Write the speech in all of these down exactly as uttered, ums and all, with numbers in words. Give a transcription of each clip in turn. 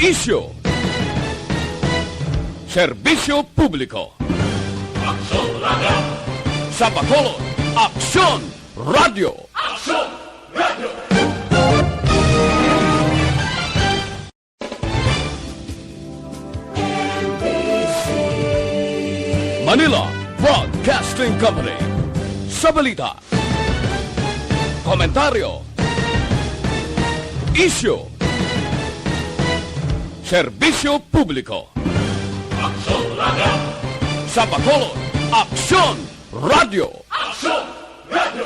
Isyu. Serbisyo publiko. Aksyon Radio. Sa Bacolod, Aksyon Radio. Aksyon Radio. Manila Broadcasting Company. Sa balita, komentaryo, isyu, serbisyo publiko. Aksyon Radio. Sa Bacolod, Aksyon Radio. Aksyon Radio.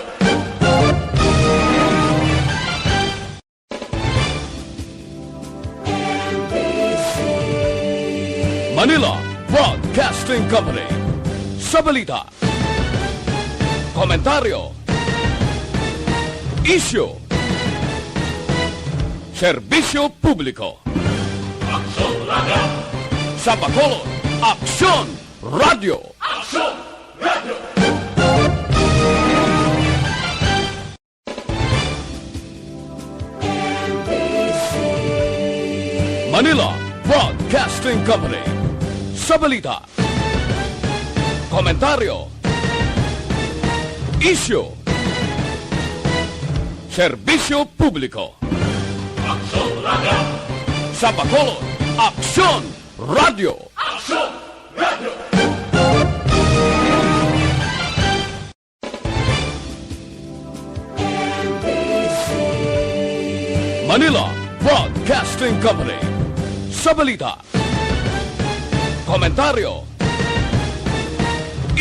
Manila Broadcasting Company. Sa balita, komentaryo, isyu, serbisyo publiko. Aksyon Radio. Sa Bacolod, Aksyon Radio. Aksyon Radio. Manila Broadcasting Company. Sa balita, komentaryo, isyu, serbisyo publiko. Aksyon Radio. Sa Bacolod, Aksyon Radio. Aksyon Radio. Manila Broadcasting Company. Sa balita, komentaryo,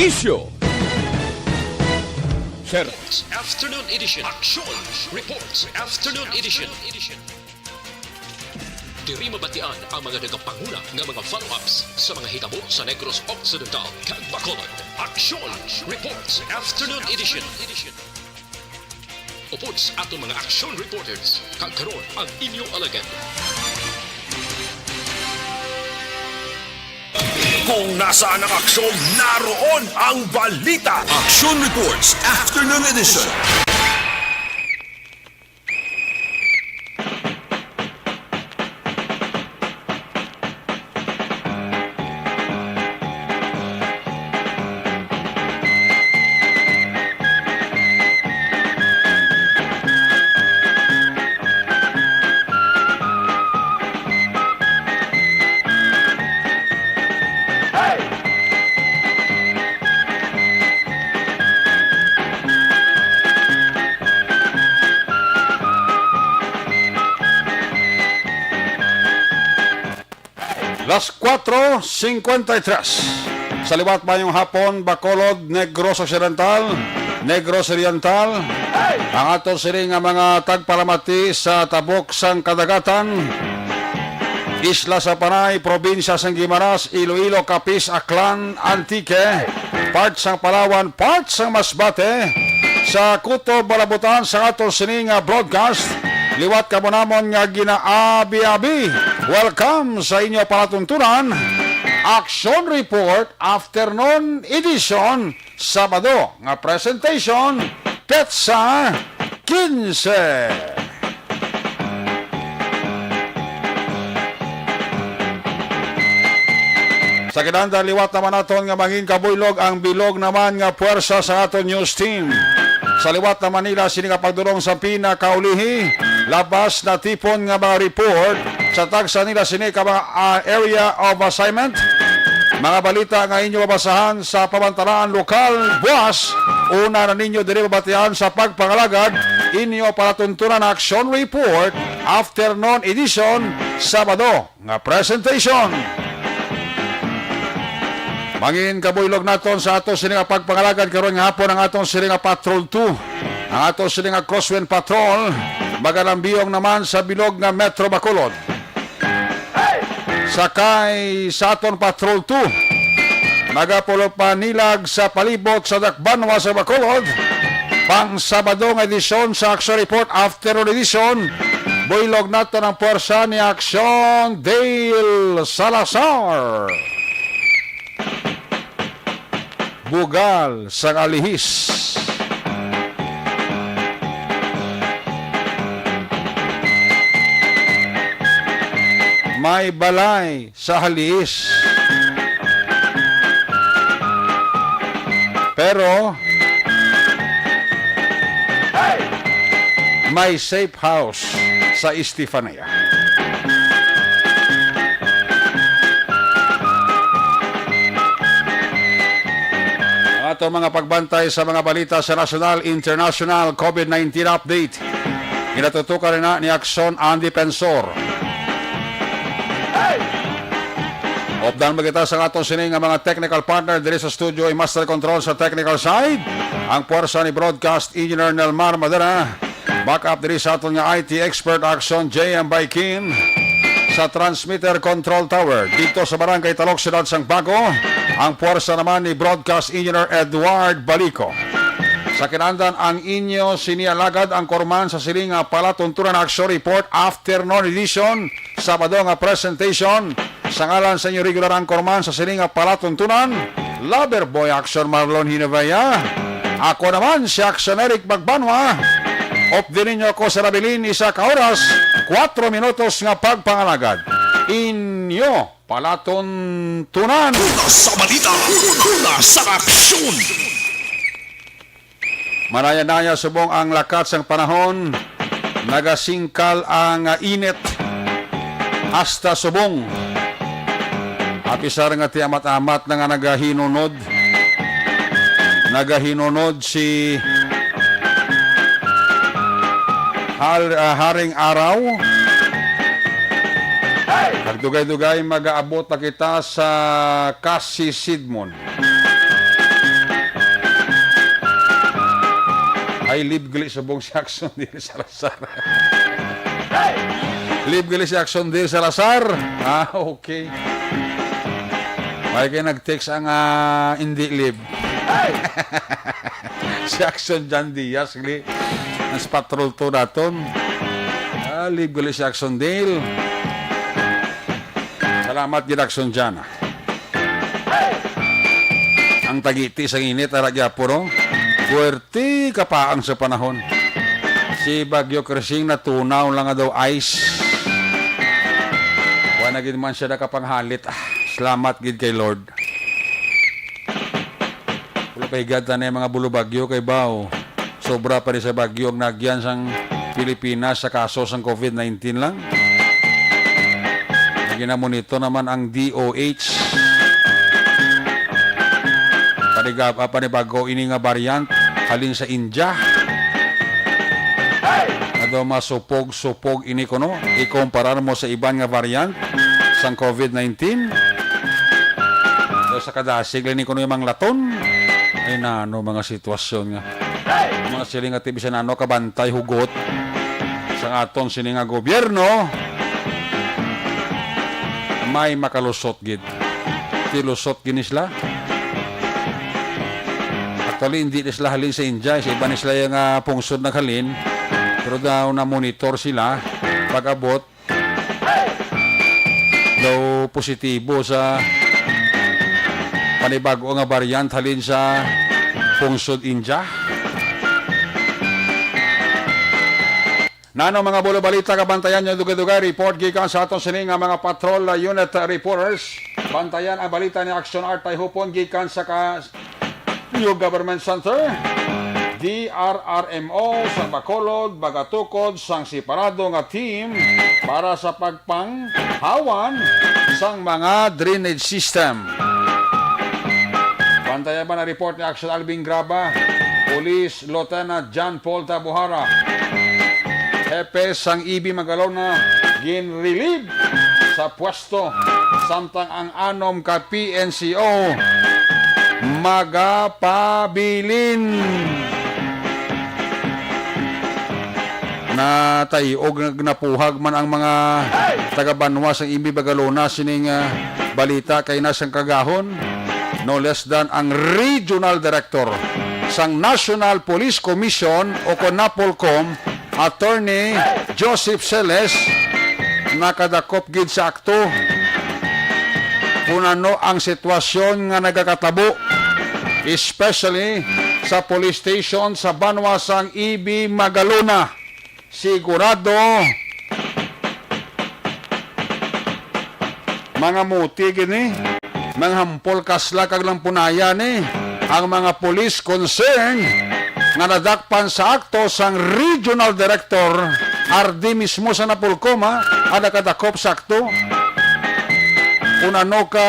isyu, sir. Afternoon Edition. Aksyon Reports Afternoon Edition. Diri mabatian ang mga nagapanguna nga mga follow-ups sa mga hitabo sa Negros Occidental kag Bacolod. Aksyon Reports Afternoon Edition. Upod sa aton mga aksyon reporters, kag karon ang inyo alagad. Kung nasaan ang aksyon, naroon ang balita. Action Reports Afternoon Edition. Las cuatro cincuenta y tres. Sa liwat, mayong hapon, Bacolod, Negros Occidental, Negros Oriental, ang ato sini nga mga tagpalamati sa tabok sang kadagatan, Isla sa Panay, Probinsya sang Guimaras, Iloilo, Capiz, Aklan, Antique, part sang Palawan, part sang Masbate, sa kutob malabutan sa aton sini nga broadcast, liwat kamo namon nga ginaabi-abi. Welcome sa inyo palatuntunan, Action Report Afternoon Edition, Sabado nga presentation, petsa quince. Sa kinahanglan, liwat naman naton nga mangin kabuylog ang bilog naman nga puwersa sa aton news team. Sa liwat naman nila sini nga pagdulong sa pinakaulihi, labas na tipon nga mga report sa tagsa nila sini ka mga, ah, area of assignment. Mga balita nga inyo mabasahan sa pamantalaan lokal, buas, una na ninyo diri mabatian sa pagpangalagad, inyo palatuntunan Action Report, Afternoon Edition, Sabado nga presentation. Mangin kabuylog naton sa ato sini nga pagpangalagad karon nga hapon ang aton sini nga Patrol two, ang ato sini nga Crosswind Patrol, magalambiyong naman sa bilog nga Metro Bacolod. Sakay sa aton Patrol two, nagapulopanilag sa palibot sa dakbanwa sa Bacolod. Pang Sabado nga edisyon sa Action Report Afternoon Edition, buylog naton ang puwersa ni Action Dale Salazar. Bugal sang alihis. may balay sa Halis. Pero may safe house sa Estefania. Ang ato mga pagbantay sa mga balita sa nasyonal, international, COVID nineteen update. Ginatutukan na ni Akson ang Defensor. Updan mo kita sa aton sini nga mga technical partner diri sa studio, i-master control sa technical side, ang puwersa ni Broadcast Engineer Nelmar Madera. Backup diri sa aton nga I T expert, Action J M Baikin, sa transmitter control tower dito sa Barangay Talok, Siyudad sang Bago. Ang puwersa naman ni Broadcast Engineer Edward Balico. Sa kinandan ang inyo sini alagad, ang korman sa sini nga palatuntunan, Action Report, afternoon edition, Sabado nga presentation. Sa ngalan sa inyo regular anchorman sa sini nga palatuntunan, Lover Boy Action Marlon Hinavaya. Ako naman si Action Eric Magbanwa. Updi ninyo ako sa nabilin isa ka oras, kuwatro minutos nga pagpangalagad. Inyo palatuntunan. Una sa balita, una sa aksyon. Manaya-naya subong ang lakat sang panahon, nagasingkal ang init hasta subong. Apisar nga ti amat-amat na nga nagahinunod, nagahinunod si Hal-, ah, Haring Araw. Nagdugay-dugay, magaabot na kita sa Kasi Sidmon. Ay, live gali subong si Action Dale Salazar. Live gali si Action Dale Salazar. Ah, okay. May kayo nag-text ang, ah, hindi live. Si Action John Diaz, gali. Ang patrol to naton. Ah, live gali si Action Dale. Salamat gid, Action John. Ang tagiti sang init, ara gyapon, no? Puwerte kapaang sa panahon. Si Bagyo Krising natunaw lang nga daw ice. Wala gid man siya nakapanghalit. Ah, salamat gid kay Lord. Wala pa higad tanay mga bulubagyo kay Bao. Sobra pa ni sa bagyo ang nagyan sang Pilipinas sa kaso sang COVID nineteen lang. Ginamonitor naman ang D O H. Panigab-, ah, panibago ini nga variant halin sa India. Nga daw masupog-supog ini kuno, ikumparar mo sa iban nga variant sang COVID nineteen. Daw sa kadasig lang ni kuno yung manglaton. Ay nano mga sitwasyon nga. Mga siling ati bisan ano kabantay hugot sang aton sini nga gobyerno, may makalusot gid. Ti lusot gid ni sila. Actually, hindi ni sila halin sa India. Sa iba ni sila yung, ah, pungsod naghalin. Pero daw na-monitor sila pag-abot. Daw positibo sa panibago nga variant halin sa pungsod India. Nano mga bulo balita, kabantayan nyo dugay-dugay report gikan sa aton sini nga mga patrol unit reporters. Bantayan ang balita ni Action Art Tayhupon gikan sa ka-, New Government Center, D R R M O sa Bacolod, magatukod sang separado nga team para sa pagpanghawan sang mga drainage system. Bantayan ba na report ni Action Alvin Graba, Police Lieutenant John Paul Tabuhara, hepe sang E B Magalona, ginrelieve sa pwesto, samtang ang anom ka P N C O magapabilin. Natay-og, napuhag man ang mga taga-banwa sang E B Magalona sining, ah, balita kay nasang kagahon, no less than ang regional director sang National Police Commission o kon NAPOLCOM, Attorney Joseph Celes, nakadakop gid sa akto kung ano ang sitwasyon nga nagakatabo, especially sa police station sa banwa sang E B Magalona. Sigurado, Mga muti gini, mga hampol, kasla kag lampunaya ni ang mga police concern nga nadakpan sa akto sang Regional Director R D mismo sa Napolcom, ha, ang nakadakop sa akto. Kung ano ka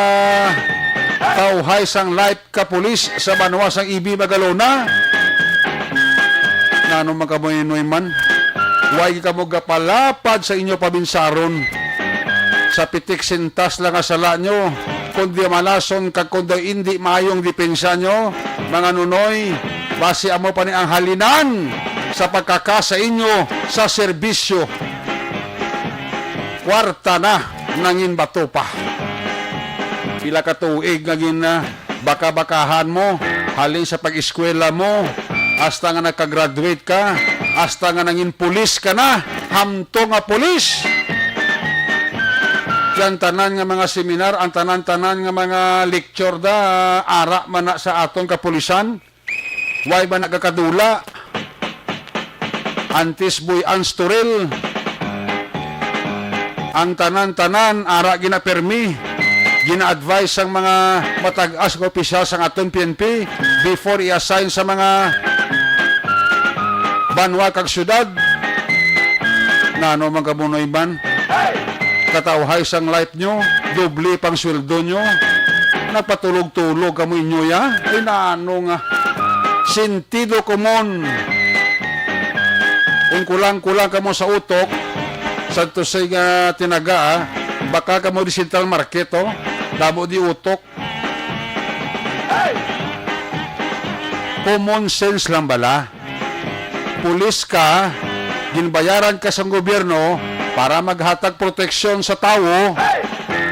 kauhay sang life ka pulis sa banwa sang E B Magalona. Nano man kamo, Inoy man? Way kamo gapalapad sa inyo pabinsaron. Sa pitik sintas lang nga sala nyo, kundi malason kag kundi indi maayong depensa nyo, mga nunoy, basi amo pa ni ang halinan sa pagkaka sa inyo sa serbisyo. Kwarta na nangin bato pa. Pila ka tuig nga gin, ah, baka-bakahan mo, halin sa pag-eskwela mo, hasta nga nagka-graduate ka, hasta nga nangin pulis ka na, hamtong nga pulis. Ang tanan nga mga seminar, ang tanan-tanan nga mga lecture da, ara man na sa aton kapulisan. Way ba nagakadula? Antes buy-an storil. Ang tanan-tanan, ara ginapermi. Gina-advise sang mga matag-as nga opisyal sang aton P N P before i-assign sa mga banwa kag syudad. Nano man kamo, Noy man? Katawhay sang life nyo, doble pang sweldo nyo. Nagpatulog-tulog kamo inyo, ya? Ay, nano nga? Sentido komon. Kung kulang-kulang kamo sa utok, sa tusay nga tinaga, ah, baka kamo di Central Market, oh. Damo di utok. Common sense lang bala. Pulis ka, ginbayaran ka sang gobyerno para maghatag proteksyon sa tawo.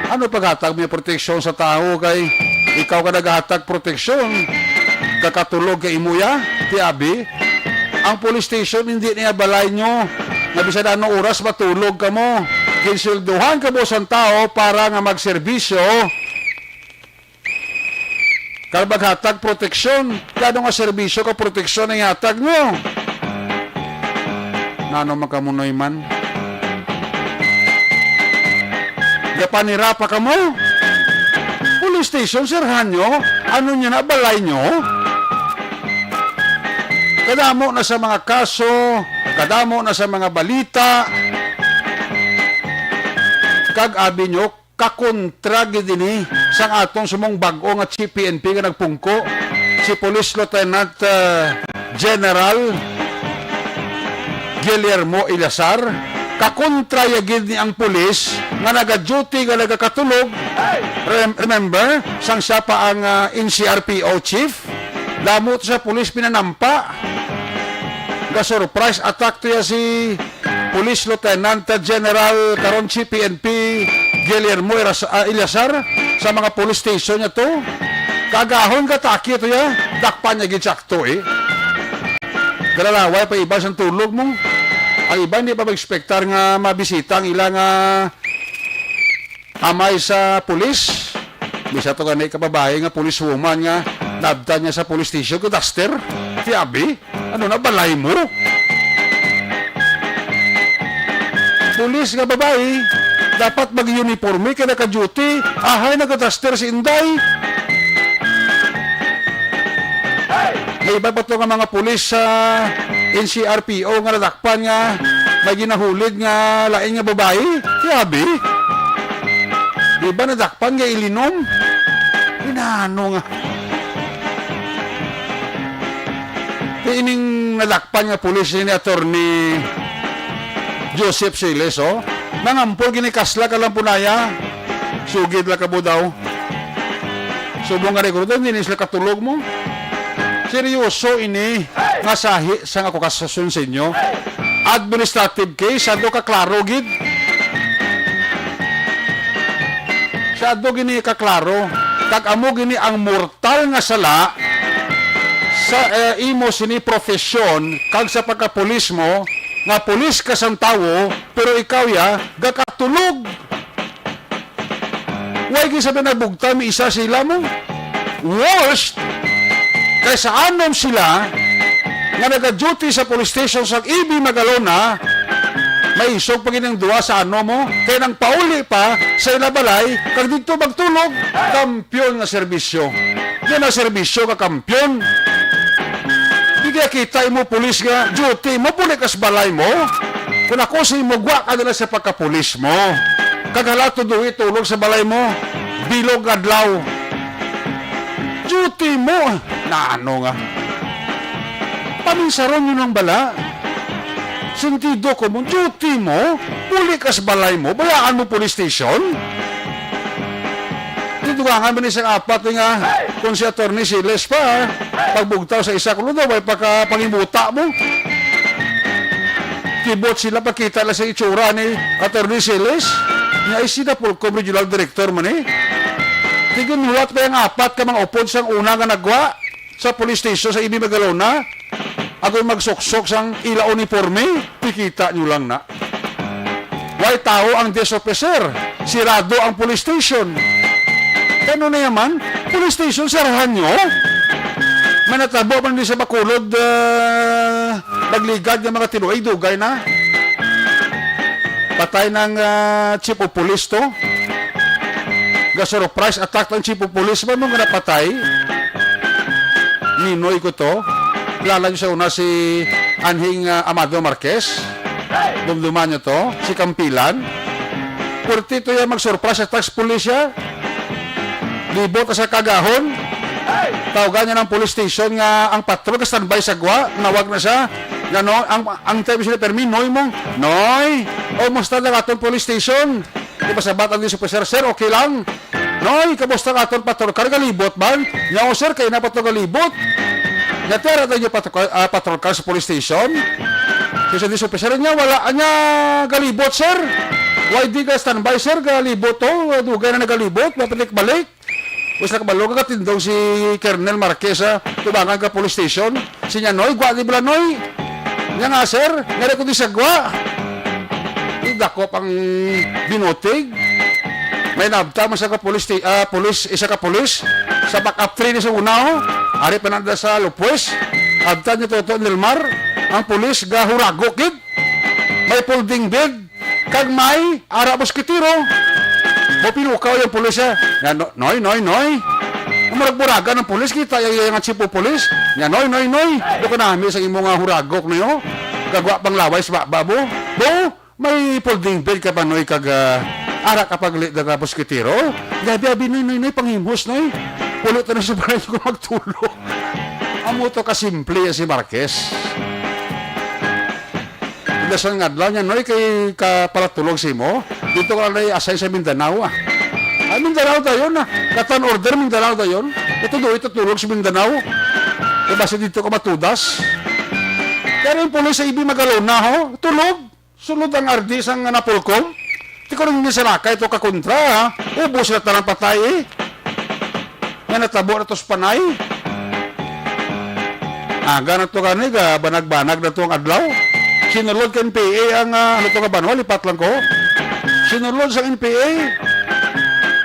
Ano paghatag mo proteksyon sa tawo kay ikaw ka naghatag proteksyon? Kakatulog ka imo ya, ti abi? Ang police station hindi niya balay nyo. Nga bisan anong oras matulog kamo. Ginsweldohan kamo sang tawo para nga magserbisyo. Kag maghatag proteksyon. Kay ano nga serbisyo ka proteksyon ang ihatag mo? Nano man kamo, Noy man? Gapanira pa kamo? Police station, sirhan nyo? Ano nyo na, balay nyo? Kadamo na sa mga kaso, kadamo na sa mga balita, kag abi nyo, kakontra gid ini sang aton sumong bag-o nga Chief P N P nga nagpungko, si Police Lieutenant, uh, General Guillermo Eleazar. Kakontra ya gid ni ang pulis nga nagaduty nga nagakatulog. Rem-, remember, sang siya pa ang, uh, N C R P O chief? Damo to sa pulis pinanampa. Ga-surprise attack to ya si Police Lieutenant General, karon si P N P, Guillermo Eras-, ah, Eleazar, sa mga police station niya to. Kagahon ka taki to ya, dakpan niya gid sakto, eh. Galalaway pa iba sang tulog mo. Ang iba hindi pa mag-expectar nga mabisita ang ila nga amay sa pulis. Bisa to gani ka babae nga policewoman nga nabtan niya sa police station ko, duster. Ti abi, ano na, balay mo? Pulis nga babae, dapat mag-uniforme kay naka-duty. Ahay, nagaduster si Inday. May iba pa to nga mga pulis sa N C R P O nga nadakpan nga may ginahulid nga lain nga babae. Grabe. Di ba nadakpan nga ilinom? Inano nga. Kay ining nadakpan nga pulis ni Attorney Joseph Siles, oh. Nangampol gini kasla ka lang punaya. Sugid la kamo daw. Subong nga rekrutado, hindi sila katulog mo. Seryoso ini nga sahi sang ako kasason sa inyo. Administrative case, ado ka klaro gid. Sa ado gini ka klaro. Kag amo gini ang mortal nga sala sa, eh, imo sini profesyon kag sa pagkapulis mo, nga pulis ka sang tawo, pero ikaw ya, gakatulog. Way gid sabi nabugtang mi isa sila mo. Worst, kay sa anom sila nga nagaduty sa police station sa E B Magalona, Maisog pa gid ang duwa sa ano mo, kay nang pauli pa sa ila balay, kag didto magtulog, kampiyon nga serbisyo. Yan ang serbisyo ka kampiyon. Di kaya kita imo pulis nga duty mo, puli kas balay mo. Kung ako sa imo, gwa ka nila sa pagkapulis mo. Kag hala, tuduhi tulog sa balay mo, bilog adlaw. Duty mo. Na ano nga? Paminsaron nyo lang bala. Sentido commun, duty mo. Puli kas balay mo, bayaan mo police station. Tidugangan ba ni sang apat nga kung si Attorney Siles pa, pagbugtaw sa isa, kung daw may pagkapangimuta mo. Kibot sila, pakita lang sa itsura ni Attorney Siles. Nga ay sila Polcom Regional Director man eh. Tiginhuwat pa yung apat ka mga upod sang una nga nagwa sa police station sa Ibi Magalona. Agon magsuksok sang ila uniforme, pikita nyo lang na. Way tao ang desk officer, sirado ang police station. Kano na yaman, police station, sarahan nyo? May natabo man din sa Bacolod, ah, nagligad nga mga tinuay, dugay na. Patay ng, ah, chief of police to. Ga-surprise attack ang chief of police ba nung napatay? Ninoy ko to. Kilala niyo sa una si Anhing, ah, Amado Marquez. Dumduman niyo to, si Kampilan. Purti to yan mag-surprise attack sa pulisya. Libot sa kagahon. Tawagan niya ng police station nga ang patrol ka standby sa gwa. Nawag na siya. Nga no, ang, ang time sila permi, Noy mo. Noy, o musta na aton police station? Di ba sabat ang district officer, "Sir, okay lang?" "Noy, kamusta ang aton patrol car? Galibot man?" "Nya, o, sir, kay na pa to galibot." "Nya, tira tayo patrol, ah, patrol car sa police station." Kasi sa district officer niya, wala niya galibot, sir. "Why di ka standby, sir? Galibot to. Dugay na nagalibot. Mapalik-balik." Basta kabalo ka, katindog si Colonel Marquez, ah, tubangan ka police station. Sinya, "Noy, gwa di bala, Noy?" Niya nga, "Sir, ngari ko di sa gwa." Di dako pang binutig. May nabta man sa kapulis, ti-, ah, pulis, isa ka pulis. Sa backup three ni sa una, oh. Ari pa nanda sa Lupwes. Abtan niya Toto Nilmar. Ang pulis, gahurago, kid. May folding bed. Kag may, ara, moskitero. Mo pinukaw yung pulis, ah. Nga, "No-, Noy, Noy, Noy." Ang murag-muragan ng pulis, kita yung, yung chief of police. Nga, "Noy, Noy, Noy. Buka nami sa imo nga huragok niyo. Kagwa pang laway sa baba mo. Bo, may folding bed ka pa, Noy, kag, ah, ara ka pagli na nga moskitero. Gabi, abi, Noy, Noy, Noy, panghimos, Noy. Pulo to na sa balay ko magtulog." Amo to kasimple si Marquez. Dasan nga adlaw niya, "Noy, kay ka palatulog sa imo. Dito ka lang na-assign sa Mindanao, ah." "Ah, Mindanao dayon, ah. Katan order, Mindanao dayon. Ito doon, ito tulog sa Mindanao. Kay basi dito ka matudas." Pero yung pulis sa Ibi Magalona, ho, tulog. Sulod ang R D sang Napolcom. Ti ko rin salakay to ka kontra, ha. Ubos sila tanan patay, eh. Nga natabo na to sa Panay. Aga na to gani, ga banag-banag na to ang adlaw. Sinulod ka N P A ang, ah, ano to nga banwa, lipat lang ko. Sinulod sa N P A.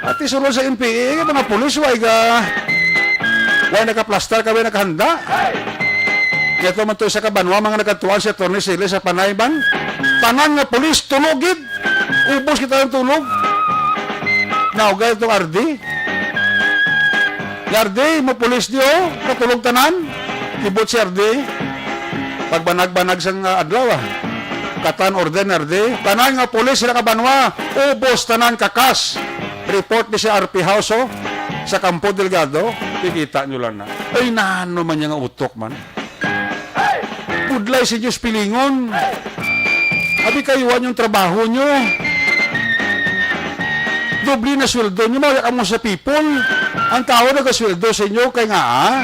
At isulod sa N P A, ang mga pulis, way ga, way nakaplastar ka, way nakahanda. Ito man to isa ka banwa, mga nagkatuan si Attorney Sili sa Panay man. Tanan nga pulis, tulog gid. Ubos kita ng tulog. Naugay itong R D. "Ardi, mo pulis di, oh, katulog tanan." Ibot si Ardi. Pagbanag-banag sang, ah, adlaw, ah. Katan order ni Ardi. Tanan nga pulis sila ka banwa, ubos tanan kakas. Report ni si R P House, oh, sa Campo Delgado. Kikita nyo lang na. Ay, nano man niya nga utok man. Budlay sa inyo sa pilingon. Abi, kayuhan yung trabaho nyo. Doble na sweldo nyo, mawala kamo sa people. Ang tao nagasweldo sa inyo kay nga, ah,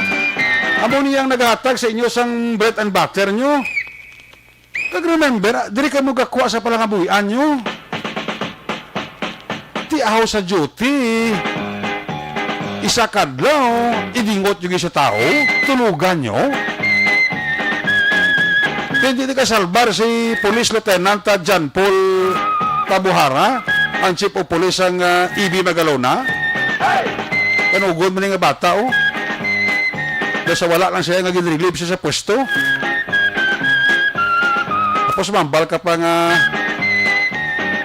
amo niyang naghatag sa inyo sang bread and butter nyo. Kag remember, ah, diri kamo gakuha sa palangabuhian nyo. Ti aho sa duty. Isa kadlaw, idingot nyo sa tao, tulugan nyo. Hindi di kasalbar si Police Lieutenant, ah, John Paul Tabuhara, ang Chief of Police sang, ah, E B Magalona. Kanugod man nga bata, oh. Kaya sa wala lang siya nga ginrelieve siya sa pwesto. Tapos mambal ka pa nga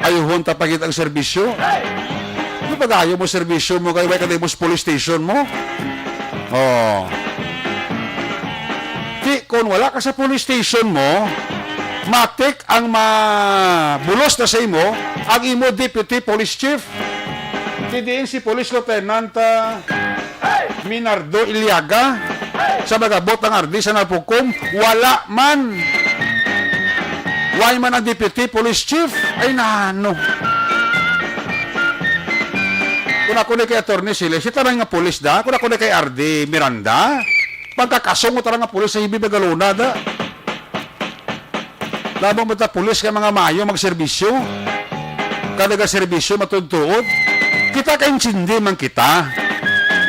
Ayuhon ta pa gid ang serbisyo. Ano pag-ayo mo serbisyo mo kay way ka dahil mo sa police station mo? Oh. Di, kung wala ka sa police station mo, matik ang mabulos na sa imo ang imo deputy police chief. Di diin si Police Lieutenant, ah, Minardo Iliaga sa magabot ang R D sa Napolcom, wala man. Why man ang deputy police chief? Ay, nano. Kung ako ni kay Attorney Siles, si tanan nga pulis da. Kung ako ni kay R D Miranda, pagkakasong mo tanan nga pulis sa Hibi Magalona da. Lamang mo ta pulis kay mga maayo magserbisyo. Kada ga serbisyo matuod-tuod. Kita ka-intindi man kita.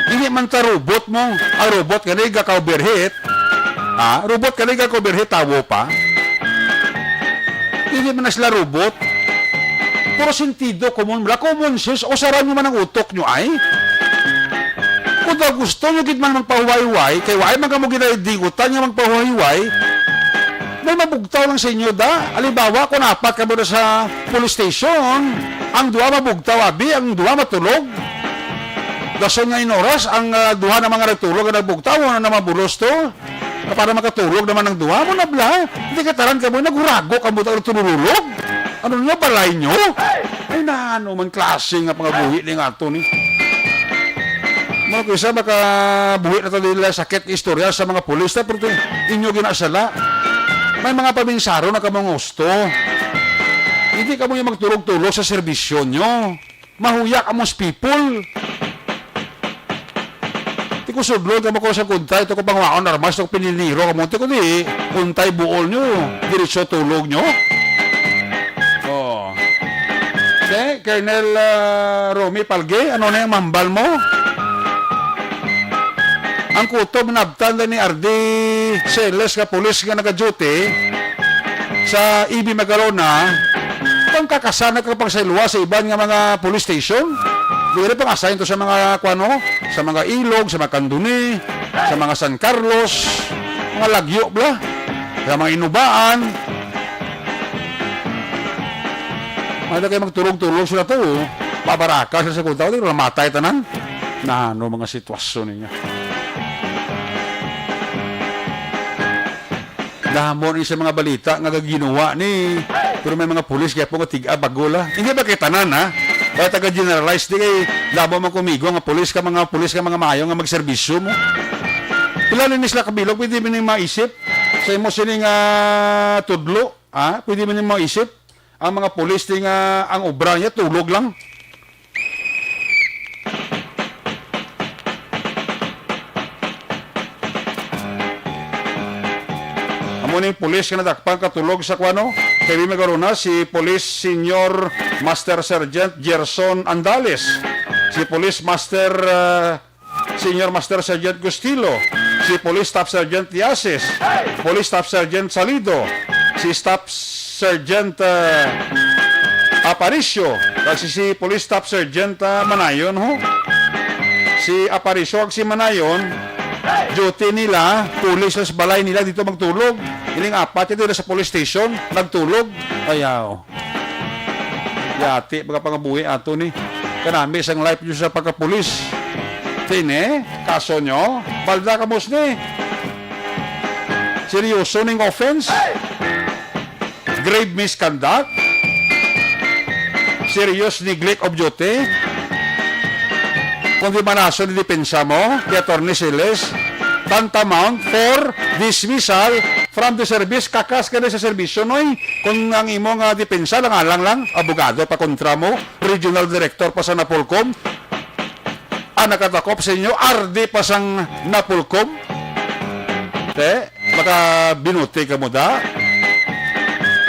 Hindi man ta robot mo. Ang robot gani ga-cover hit. Ha? Robot gani ga-cover hit, tawo pa. Hindi man na sila robot. Pero sentido, common, wala common sense, usaran nyo man ang utok nyo, ay. Kung daw gusto nyo gid man magpahuwayway, kay waay man kamo ginadigutan nga magpahuwayway, may mabugtaw lang sa inyo, da. Halimbawa, kung apat kamo na sa police station, ang duha mabugtaw, abi, ang duha matulog. Dason nga in oras, ang, ah, duha na mga nagtulog ang nagbugtaw, ano na mabulos to? Para makatulog naman ang duha mo na bla. Hindi ka taran kamo, naghurago kamo, tululog. Ano niya, balay nyo? Ay, na, ano man klase nga pangabuhi ni nga ato ni. Mga kuya, makabuhi na tayo nila sakit istorya sa mga pulis na, pero inyo ginasala. May mga paminsaro na kamong gusto. Hindi kamo yung magturog-tulog sa serbisyo nyo. Mahuya kamo sa people. Ti ko sudlon kamo ko sa kuntay, ti ko pangwaon armas, ti ko pininiro kamo, ti ko di, kuntay buol nyo, diretso tulog nyo. Oh. Okay, Colonel, ah, Romy Palge, ano na yung mambal mo? Ang kutob nabtan ni R D Celes nga pulis nga nag-duty sa E B Magalona, pangkakasanag kag pagsailwa sa iban nga mga police station. Dili pang-assign to sa mga, kuwano, sa mga Ilog, sa mga Candoni, sa mga San Carlos, mga lagyo bla, sa mga Inubaan. Mada kay magturog-turog sila to, oh. Pabaraka sila sa kunta, di namatay tanan. Nano mga sitwasyon niya. Damo ni sa mga balita nga gaginawa ni, pero may mga pulis kaya po nga tiga bago la. Hindi ba kay tanan, ha? Kaya taga-generalize, di kay damo man kumigo nga pulis ka, mga pulis ka, mga maayo nga magserbisyo mo. Pila ni sila kabilog, pwede mo ning maisip sa imo sining, ah, tudlo, ha? Pwede mo ning maisip ang mga pulis ni nga ang obra niya tulog lang. Amo ning pulis nga nadakpan katulog sa kuwano, kay Magarona, si Police Senior Master Sergeant Gerson Andales, si Police Master, ah, Senior Master Sergeant Gustilo, si Police Staff Sergeant Diasis, Police Staff Sergeant Salido, si Staff Sergeant, ah, Aparicio, kag si, si Police Staff Sergeant, ah, Manayon, ho. Si Aparicio kag si Manayon, duty nila, pulis sa balay nila dito magtulog. Ining apat, ito nila sa police station, nagtulog. Ayaw. Yati, mga pangabuhi ato ni. Kanami sang life nyo sa pagkapulis. Sini, kaso nyo, balda ka, mos ni. Seryoso ning offense. Grave misconduct. Serious neglect of duty. Kung di manason ni depensa mo, kay Attorney Siles, tantamount for dismissal from the service, kakas ka na sa serbisyo, noy. Kung ang imo nga depensa lang alang lang, abogado pa kontra mo, regional director pa sa Napolcom, ang nakatakop sa inyo, R D pa sang Napolcom. Te, maka binuti ka mo da.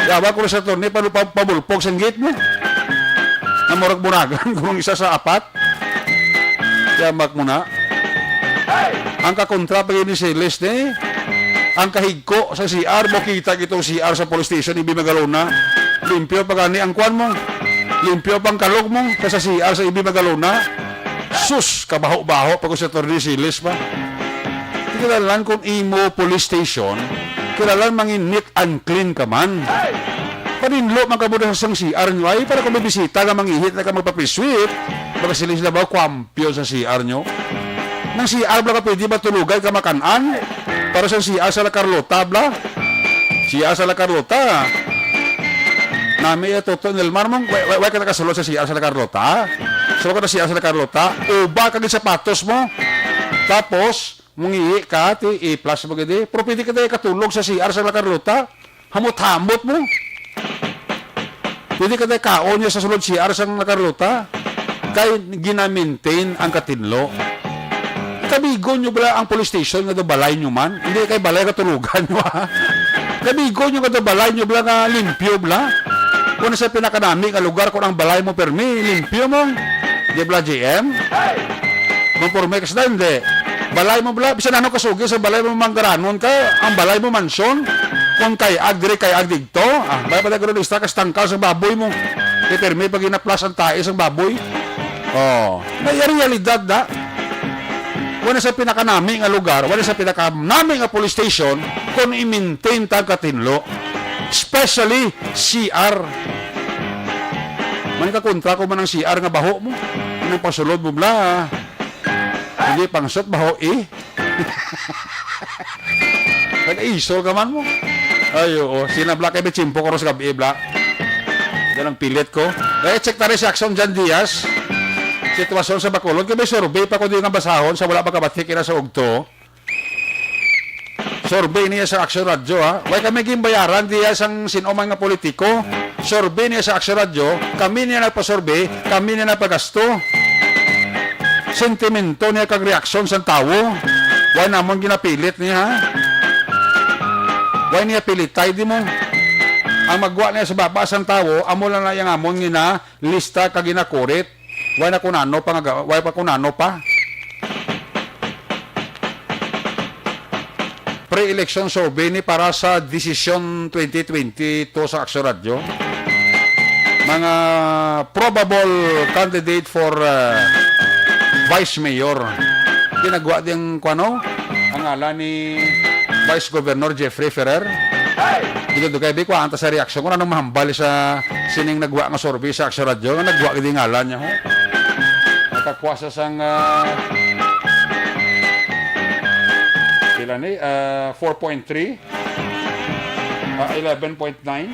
Yawa ko sa attorney, pa, pa, pabulpog sang gate mo. Na murag-muragan kung isa sa apat. Yamak mo na. Ang kakontra pa ni Siles ni, ang kahigko sa C R, mo kita itong C R sa police station, ibi magalona. Limpyo pa gani ang kwan mo. Limpyo pang kalog mo sa, sa C R sa ibi magalona. Sus, kabaho-baho pa ko sa Attorney Siles pa. Di kilalan kung imo police station, kilalan mangin neat and clean ka man. Paninlo man kamo sa sang C R nyo, ay, para kung may bisita nga mangihi, na ka magpapiswit, baga sila, sila ba, kwampyo sa C R nyo? Nang C R bala ka pwede matulogan ka makan-an? Pero sa C R sa La Carlota, bala? C R sa La Carlota. Nami, eh, Toto Nelmar, mong, why, why, why ka nakasulod sa C R sa La Carlota? So, ka na C R sa La Carlota, uba ka gid sapatos mo. Tapos, mangihi ka, ti, i-plus mo gid, eh. Pero pwede ka tayo katulog sa C R sa La Carlota. Hamot-hamot mo. Pwede ka tayo kaon niya sa sulod C R sang La Carlota. Kay gina-maintain ang katinlo. Kabigo nyo bala ang police station nga daw balay nyo man? Hindi kay balay katulugan nyo, ha? Kabigo nyo nga daw balay nyo bala nga limpyo bala? Kung sa pinakanami nga lugar, kung ang balay mo permi, limpyo mo. Di bala, J M? Mong Purmex na, hindi. Balay mo bala, bisan ano kasugi sa balay mo, manggaranon ka, ang balay mo, mansyon. Kung kay agri, kay agdigto, ah, balay pa guro lista, kas tangkal sa baboy mo. Kay permi pag inaplas ang tae sang baboy. Oh, may realidad na. Wala sa pinakanami nga lugar, wala sa pinakanami nga police station kung i-maintain ta ang katinlo. Especially C R. Man ka kontra ko man ang C R nga baho mo. Nang pasulod mo bla. Hindi pangshot baho eh. Nag-isol ka man mo. Ay, oo. Sina bla kay may tiyempo ko ron sa gabi, bla. Yan ang pilit ko. Eh, check ta rin si Action Jan Diaz. Sitwasyon sa Bacolod. Kay may survey pa ko di nga basahon sa wala makabatik ina sa ugto. Survey niya sa Action Radio, ha? Way kami ginbayaran diya sang sino man nga politiko. Survey niya sa Action Radio, kami niya nagpa-survey, kami niya nagpagasto. Sentimento niya kag reaksyon sang tawo. Way namon ginapilit niya, ha? Way niya pilitay di mo. Ang magwa niya sa baba sang tawo, amo lang na yang amon nga lista kag ginakurit. Way na kunano pa nga ga-, way pa kunano pa. Pre-election survey ni para sa desisyon twenty twenty-two sa Action Radio. Mga probable candidate for, uh, vice mayor. Ginagwa ding kuano? Ang ngalan ni Vice Governor Jeffrey Ferrer. Dito do kay bi, kuha ang ta sa reaksyon kung anong mahambal sa sining nagwa nga survey sa Action Radio, nga nagwa gid ngalan niya, ho. Nakakuha sa sang, ah, pila ni? Ah, four point three, ah, eleven point nine,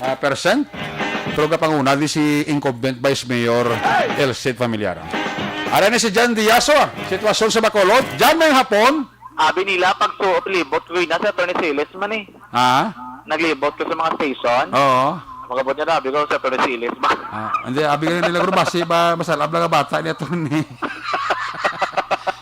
ah, percent. Pero kapanguna di si incumbent Vice Mayor Elcid Familiaran. Ara ni si Jan Diazo, sitwasyon sa Bacolod. Jan, may hapon. Abi nila, pag suot, libot ko na si Attorney Siles man eh. Ha? Naglibot ko sa mga station. Oo. Magabot niya na, abi ko sa Attorney Siles ba? Ah, hindi, abi ka nila, guro, basi ba, masalab lang ang bata ni Attorney.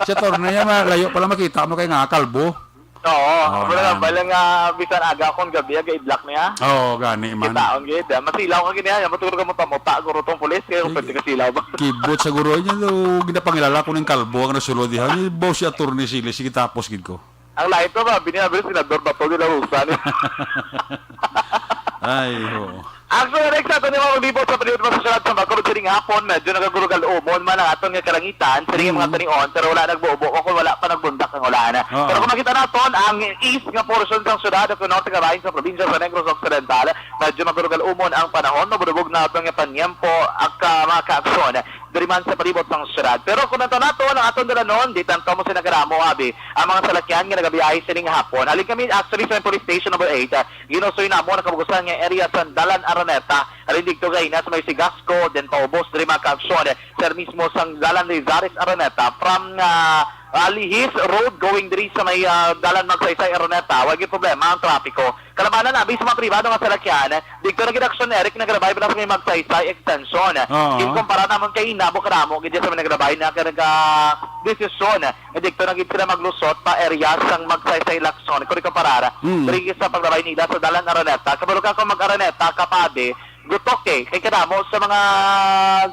Si Attorney, yan, malayo pala makita mo kay nga, kalbo. Oo, Oo, wala lang, man. Bala nga, bisan aga akong gabi, aga i-block niya. Oo, gani man. Kitaon gid, ah. Masilaw ka gini, ah. Matulog ka mo pamuta, guro, tong pulis, kaya Sige. Pwede ka silaw ba? Kibot sa guro niya, do, ginapangilala ko ng kalbo, ang nasulod diha. Ni, boss, si Attorney Siles, sige, tapos gid ko. Ang lain pa ba? Bini-, bini-, Senador Bato de la Rosa ni. Ay, oo. Ang sunod next nato ni mga libot sa palibot sa syudad sa Bacolod sining hapon, medyo nagagurugal umon man ang aton nga kalangitan, sining Mm. mga tanion, pero wala nagbubo o kung wala pa nagbundak ang ulan. Oo. Pero kung makita naton ang east nga portion sang syudad o kung norte nga bahin sa probinsya sa Negros Occidental, medyo magurugal umon ang panahon, mabudubog na aton nga panyempo, ang ka-, mga kaaksyon. Diri man sa palibot sang syudad. Pero kung nato nato ang aton dalanon, di tanto mo sinagaramo, abi, ang mga salakyan nga nagabiyahe sining hapon. Halin kami, actually, sa police station number eight, ah, ginusoy namo ang kabugusan nga area sa Dalan Araneta. Halin dito, gahina sa may Sigasco, then paubos, diri mga kaaksyon, sir, mismo sang Dalan Lizares Araneta, from, ah, Alihis Road, going diri sa may, ah, Dalan Magsaysay Araneta. Wala gyud problema ang trapiko. Kalabanan, abi, sa mga pribado nga salakyan, dito na gid Action Eric nagrabay pa sa may Magsaysay Extension. Oo. Ikumpara namon kay Inabo Karamo, gid sa may nagrabay na ka nagdesisyon. Dito na gid sila maglusot pa area sang Magsaysay Lacson. Kung ikumparar, Mm. diri sa pagrabay nila sa Dalan Araneta. Kabalo ka kung mag-Araneta, kapade, gutok eh. Kay kadamo sa mga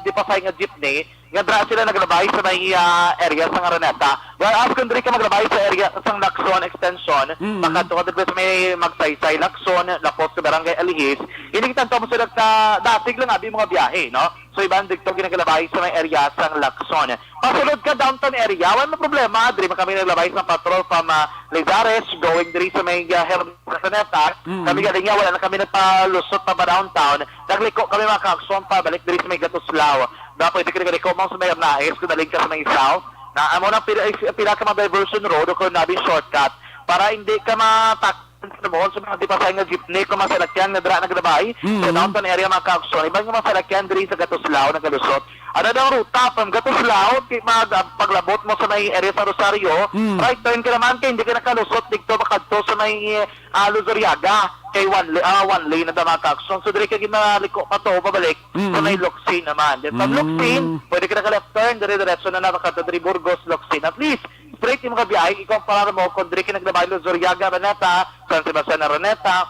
di pa fine nga jeepney, nga dra sila naglabay sa may, ah, area sang Araneta. Whereas kung diri ka maglabay sa area sang Lacson Extension, Mm. makadto ka diri sa may Magsaysay Lacson, lapos sa Barangay Alihis, hindi kita mo sila sa dasig lang abi mga biyahe, no? So, iban didto ginagalabahi sa may area sang Lacson. Pasulod ka downtown area, wala may problema. Diri man kami naglabay sa patrol from, ah, Lizares, going diri sa may, ah, Hermes Casaneta. Mm. Kami galing nga, wala na kami nagpalusot pa ba downtown. Nagliko kami, mga ka-aksyon, pabalik diri sa may Gatuslao. Na pwede ka nagliko mo sa may Arnaes, kung daling ka sa may South. Na amo na pila, pila ka mga diversion road o kung nabi shortcut para hindi ka matak Ano mo, sa mga di pa sa nga jeepney, kung masalakyan nga dira naglabay sa Mm. downtown area, mga ka-aksyon. Iban nga masalakyan diri sa Gatuslao, nagalusot. Ano daw ruta from Gatuslao, ti-, mag-, ah, paglabot mo sa may area sa Rosario, Mm. right turn ka naman, kay hindi ka nakalusot dito makadto sa may, ah, Luzuriaga. Kay one, la-, ah, one lane na daw, mga ka-aksyon. So, diri ka ginaliko pa to, pabalik sa Mm. may Locsin naman. Then, from Mm. Locsin, pwede ka naka-left turn, dire-diretso na na makadto diri Burgos, Locsin. At least, straight yung mga biyahe, ikumpara mo kung diri ka naglabay, Luzuriaga, Araneta, San Sebastian, Araneta,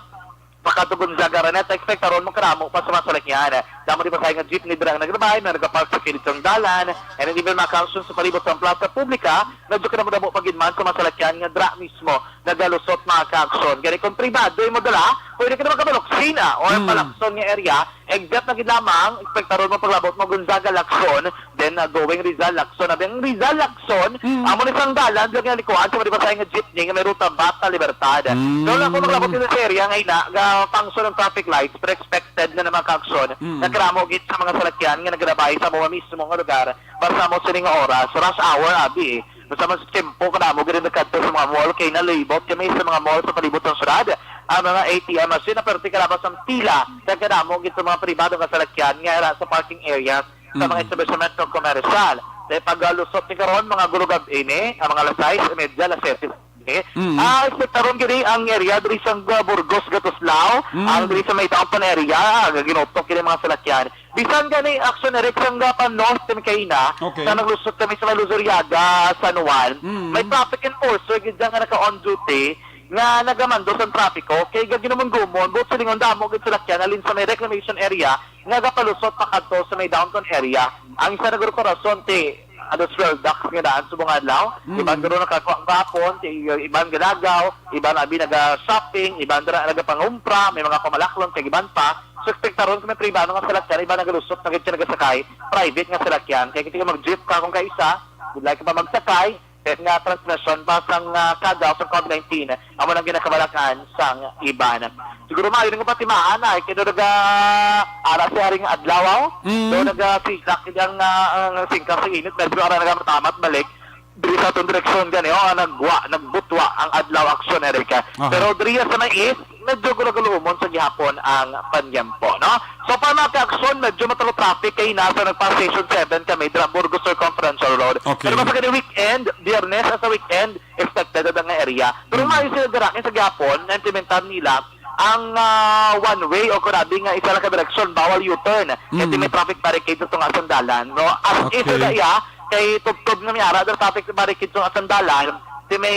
pakadto Gonzaga, Araneta, expectaron mo karamo pa sa mga salakyan. Damo di pa sa nga jeepney dira ang naglabay, may nagapark sa kilid sang dalan, and even mga ka-aksyon sa palibot sang plaza publika, medyo kadamo-damo pa gid man sa mga salakyan nga dira mismo nagalusot, mga ka-aksyon. Gani kung pribado mo dala, pwede ka na makabalok sina or Mm. palakson nga area, except na gid lamang, expectaron mo paglabot mo Gonzaga, Lacson, then, uh, going Rizal, Lacson. Abi ang Rizal, Lacson, Mm. amo ni sang dalan, dili nga likuan sa madipasayan nga jeepney nga may ruta Bata Libertad. Mm. So, lang kung maglabot dito sa area nga ina, ga function ang traffic lights, pero expected na naman ka-aksyon, Mm. na karamo gid sa mga salakyan nga nagalabay sa mga mismo nga lugar, basta mo sining nga oras, rush hour, abi. Basta mas tempo, karamo gid nakadto sa mga mall, kay nalibot kami sa mga mall sa palibot ng syudad. Ang mga A T M machine na perti karabas ang pila, kay kadamo gid sa mga pribado nga salakyan nga ara sa parking areas sa mga Mm. establishmento komersyal. Kay paglusot ni karon, mga gulugab ini, ang mga alas sais y media, alas siyete, eh. Mm. Ah, expectaron gini ang area diri sa, uh, Burgos, Gatuslao, Mm. ang diri sa may downtown area, ah, ginutok gini mga salakyan. Bisan gani, action, Eric, sang, uh, pa north kami kaina, Okay. sa naglusot kami sa may Luzuriaga, San Juan, Mm. may traffic enforcer gid dyan nga naka-on duty, nga nagamando sa trapiko, kay gaginumon-gumon, buot silingon damo gid salakyan, alin sa may reclamation area, nga gapalusot pa kadto sa may downtown area. Ang isa na guro ka rason ti, ano, sweldax nga daan subong adlaw. Mm. Iban guro nakakuha ang gapon, ti, iban galagaw, iban abi naga-shopping, iban dira nagapangumpra, may mga pamalaklon, kay iban pa. So, expectaron kami pribado nga salakyan, iban nagalusot na gid siya nagasakay, private nga salakyan. Kay kita mag-jeep ka kung kaisa, would like pa magsakay, Kaya nga transmisyon pa sang, ah, kagaw sang COVID nineteen, amo nang ginakabalakan sang iban. Siguro maayo nga patimaan ay kay daw naga-, ara si Haring Adlaw, Mm. daw nagasilak ang, ah, ang singkang sa init, medyo ara nagamatamat balik diri sa atong direksyon gani, oh, nagwa, nagbutwa ang adlaw, aksyon, Erica. Aha. Pero diri sa may east, medyo gulaguluhon sa gihapon ang panyempo, no? So, para mga ka-aksyon, medyo matalo traffic kay nasa nagpa Station seven kami, dira Burgos Circumferential Road. Okay. Pero basta kini weekend, Biyernes sa weekend, expected ang nga area. Pero Mm. maayo sila dira kay sa gihapon, na-implementar nila ang, ah, one way o kung abi nga isa lang ka direksyon, bawal U-turn. Kay Mm. may traffic barricade sa tunga sang dalan, no? As if Okay. na iya, kay tubtob nga may ara, dira traffic barricade sa tunga sang dalan, ti may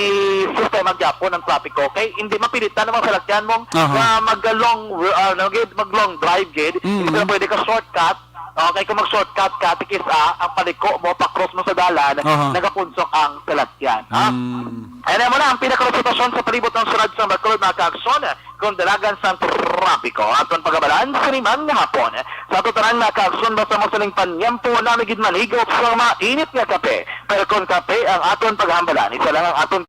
sistema gyapon ang trapiko. Kay hindi mapilitan ang mga salakyan mo Aha. nga mag-long, ah, ano, gid, mag-long drive, gid. Mm. Hindi sila pwede ka shortcut. Okay, kung mag-shortcut ka, tikis, ah, ang paliko mo, pa-cross mo sa dalan, Aha. nagapunsok ang salakyan. Ha? Mm. Ayan mo na ang pinakaresultasyon sa palibot ng syudad sa Bacolod, mga ka-aksyon. Kung dalagan sang trapiko, aton pagabalan sa limang nga hapon. Sa ato tanan, mga ka-aksyon, basta mo sining panyempo, nami gid manigop sa mainit nga kape. Pero kung kape ang aton paghambalan, isa lang ang aton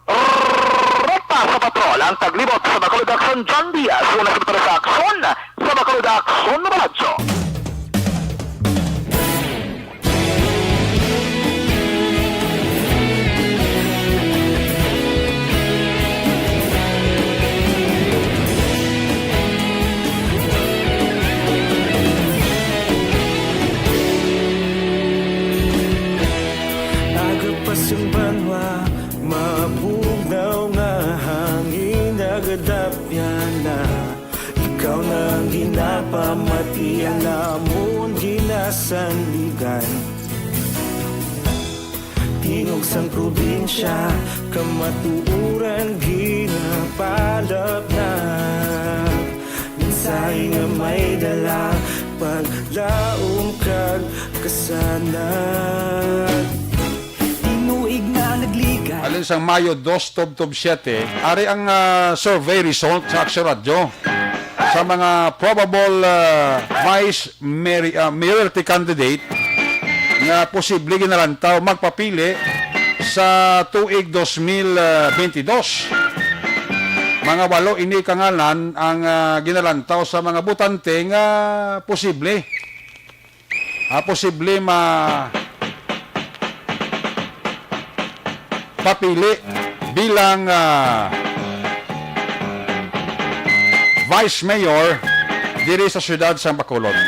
Rekta sa patrol ang taglibot sa Bacolod Aksyon, John Diaz, una sa patrol sa Aksyon sa Bacolod Aksyon Radyo. Agapas ang banwa, mabugnaw nga hangin, nagadapyan na. Ikaw na ang ginapamati, ang amon ginasandigan. Tingog sang probinsya, Kamatuoran ginapalapnap, mensahe nga may dala, paglaom kag kasanag. Tinuig nga nagligad. Alin sang Mayo dos, tubtob siete, ari ang, ah, survey result sa Action Radyo sa mga probable, ah, vice mari-, ah, mayoralty candidate nga posible ginalantaw magpapili sa tuig dos mil, ah, bentidós. Mga walo ini ka ngalan ang, ah, ginalantaw sa mga botante nga posible, ah, posible ma-, papili bilang, ah, vice mayor diri sa siyudad sang Bacolod.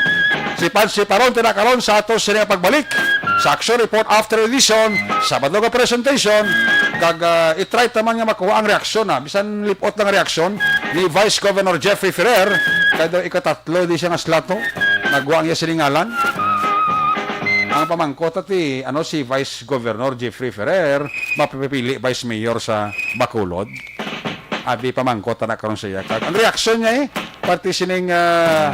Si Pansy Paron tinakaron sa ato sini nga pagbalik sa Action Report After Edition, Sabado nga presentation, kag, ah, i-try ta man nga makuha ang reaksyon, ah, bisan lipot lang ang reaksyon ni Vice Governor Jeffrey Ferrer, kay daw ikatatlo di siya nga slot, no? Nagwa ang iya sining ngalan. Ang pamangkot ati, ano, si Vice Governor Jeffrey Ferrer, mapipili Vice Mayor sa Bacolod. Abi pamangkot na karon sa iya. Kag ang reaksyon niya, eh, parte sining, ah,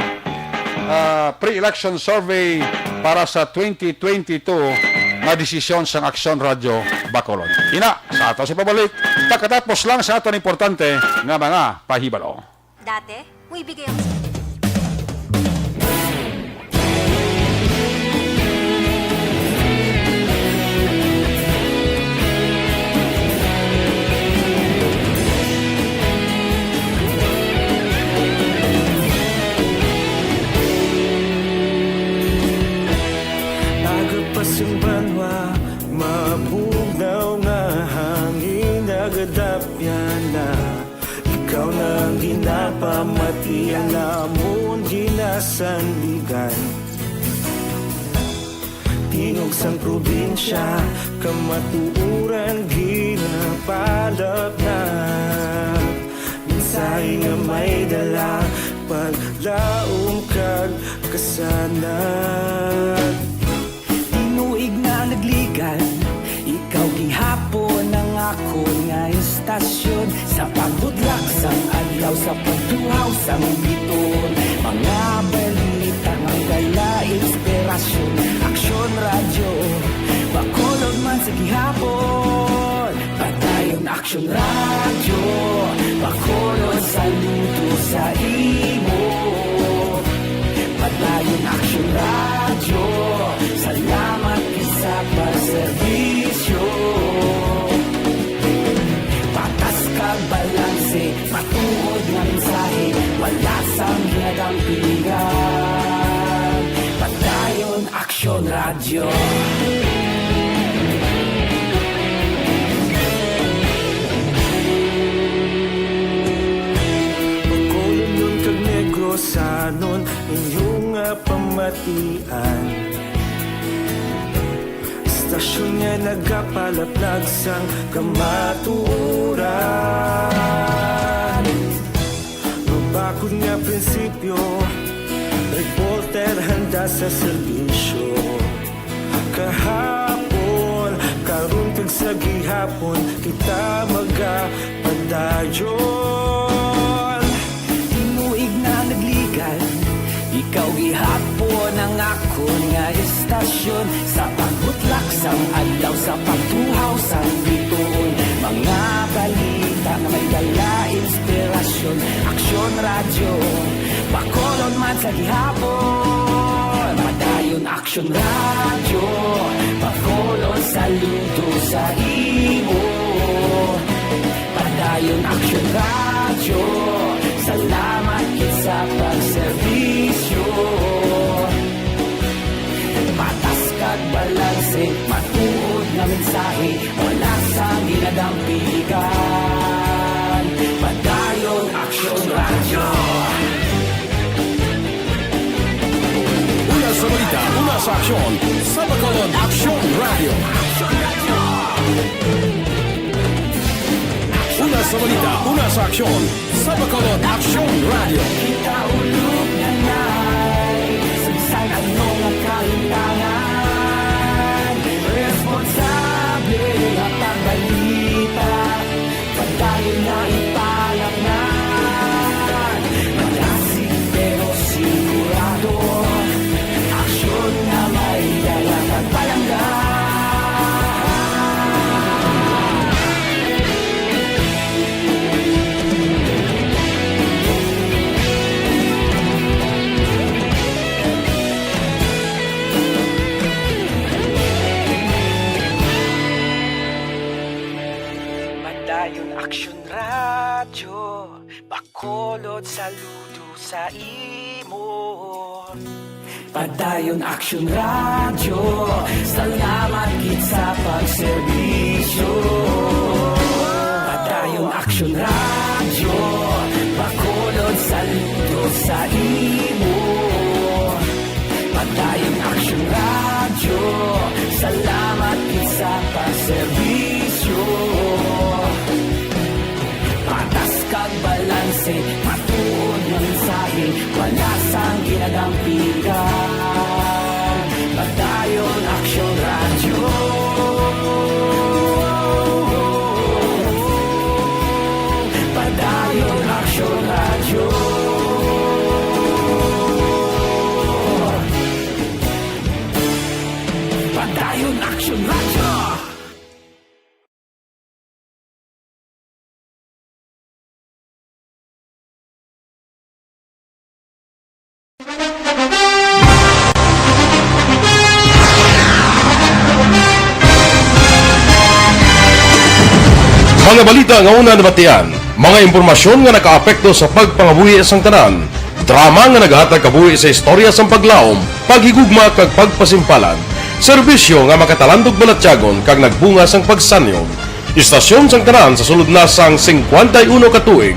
ah, pre-election survey para sa twenty twenty-two nga desisyon sang Action Radyo Bacolod. Ina, sa ato sa pabalik, pagkatapos lang sa aton importante nga mga pahibalo. Dati, mo ibigay ang Aga pa sing banwa, mabugnaw nga hangin nagadapyan na. Ikaw na ang ginapamati, ang amon ginasandigan. Tingog sang probinsya, kamatuoran ginapalapnap. Mensahe nga may dala, paglaom kag kasanag. Tinuig nga nagligad, ikaw gihapon ang akon nga estasyon. Sa pagbudlak sang adlaw, sa pagtuhaw sang biton, mga balita nga dala inspirasyon. Aksyon Radyo, Bacolod man sa gihapon. Padayon Aksyon Radyo, Bacolod, saludo sa imo. Padayon Aksyon Radyo, salamat gid sa pagserbisyo. Patas kag balanse, matuod nga mensahe, wala sang ginadampigan. Padayon Aksyon Radyo. Bacolod, Union kag Negrosanon, inyo nga pamatian. Estasyon nga nagapalaplag sang kamatuoran. Mabakod nga prinsipyo, reporter handa sa serbisyo. Kahapon, karon kag sa gihapon, kita magapadayon. Tinuig nga nagligad, ikaw gihapon ang akon nga estasyon. Sa pagbutlak sang adlaw, sa pagtuhaw sang bituon, mga balita nga may dala inspirasyon. Aksyon Radyo, Bacolod man sa gihapon. Padayon Aksyon Radyo, Bacolod, saludo sa imo. Padayon Aksyon Radyo, salamat gid sa pagserbisyo. Patas kag balanse, matuod nga mensahe, wala sang ginadampigan. Padayon Aksyon Radyo. Una sa balita, una sa aksyon, sa Bacolod Aksyon Radyo. Una sa balita, una sa aksyon, sa Bacolod Aksyon Radyo. Kita ulog nanay, sa bisan ano nga kahintangan, responsable nga pagbalita. Radyo Bacolod, saludo sa imo. Padayon Aksyon Radyo, salamat gid sa pagserbisyo. Padayon Aksyon Radyo, Bacolod, saludo sa imo. Padayon Aksyon Radyo, salamat gid sa pagserbisyo. Patas kag balanse, matuod nga mensahe, wala sang ginadampigan. Padayon Aksyon Radyo. Padayon Aksyon Radyo. Padayon Aksyon Radyo. Mga balita nga una nabatian, mga impormasyon nga nakaapekto sa pagpangabuhi sang tanan, drama nga nagahatag kabuhi sa istorya sang paglaom, paghigugma kag pagpasimpalan, serbisyo nga makatalandog balatyagon kag nagbunga sang pagsanyog. Istasyon sang tanan sa sulod na sang singkwenta y uno ka tuig.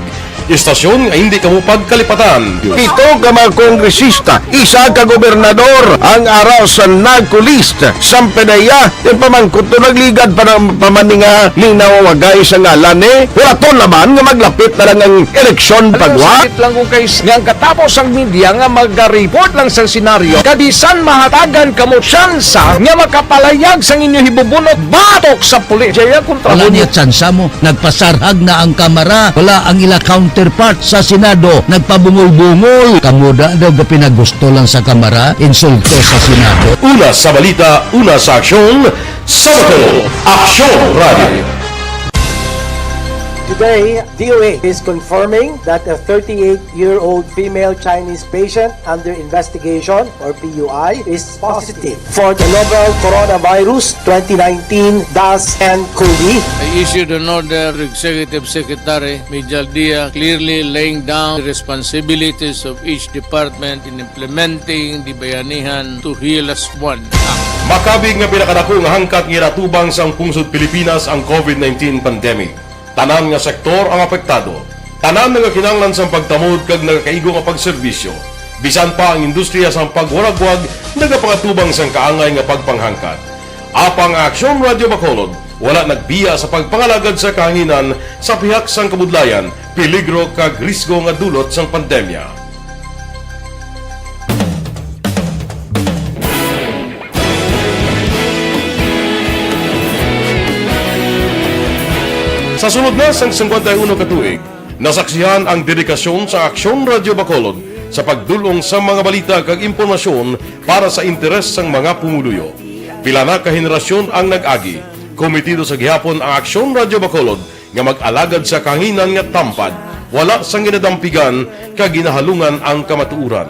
Istasyon nga hindi kamo pagkalipatan. Pito ka mga kongresista, isa ka gobernador ang ara sa NAGCO list. Sang P D E A, yung pamangkot to nagligad pa ng pamaninga ni nawawagay sa ngalan ni. Wala to naman nga maglapit na lang ang eleksyon pagwa. Sakit lang kung kay nga ang katapos ang media nga maga-report lang sa senaryo, kabisan mahatagan kamo tsansa nga makapalayag sang inyo hibubunot batok sa pulis. Jaya kontra Wala mo niya tsansa mo. Nagpasarhag na ang Kamara. Wala ang ila counterpart sa Senado. Nagpabungol-bungol. Kamo da daw gapinagusto lang sa Kamara, insulto sa Senado. Una sa balita, una sa aksyon, sa Bacolod, Aksyon Radio. Today, D O A is confirming that a thirty-eight-year-old female Chinese patient under investigation, or P U I, is positive for the novel coronavirus twenty nineteen dash N COVID. I issued an order to Executive Secretary Mijal Dia, clearly laying down the responsibilities of each department in implementing the Bayanihan to Heal Us One Act. Makabig nga pinakadako nga hangkat nga ginatubang sang pungsod Pilipinas ang COVID nineteen pandemic. Tanan nga sektor ang apektado. Tanan nga kinahanglan sang pagtamod kag nagakaigo nga pagserbisyo. Bisan pa ang industriya sang pagwaragwag nagapangatubang sang kaangay nga pagpanghangkat. Apang ang Aksyon Radio Bacolod wala nagbiya sa pagpangalagad sa kahanginan sa pihak sang kabudlayan, peligro kag risgo nga dulot sang pandemya. Sa sulod na sang singkwenta y uno ka tuig, nasaksihan ang dedikasyon sa Aksyon Radio Bacolod sa pagdul-ong sa mga balita kag impormasyon para sa interes sang mga pumuluyo. Pila na ka henerasyon ang nag-agi. Komitido sa gihapon ang Aksyon Radio Bacolod nga mag-alagad sa kahanginan nga tampad, wala sang ginadampigan kag ginahalungan ang kamatuoran.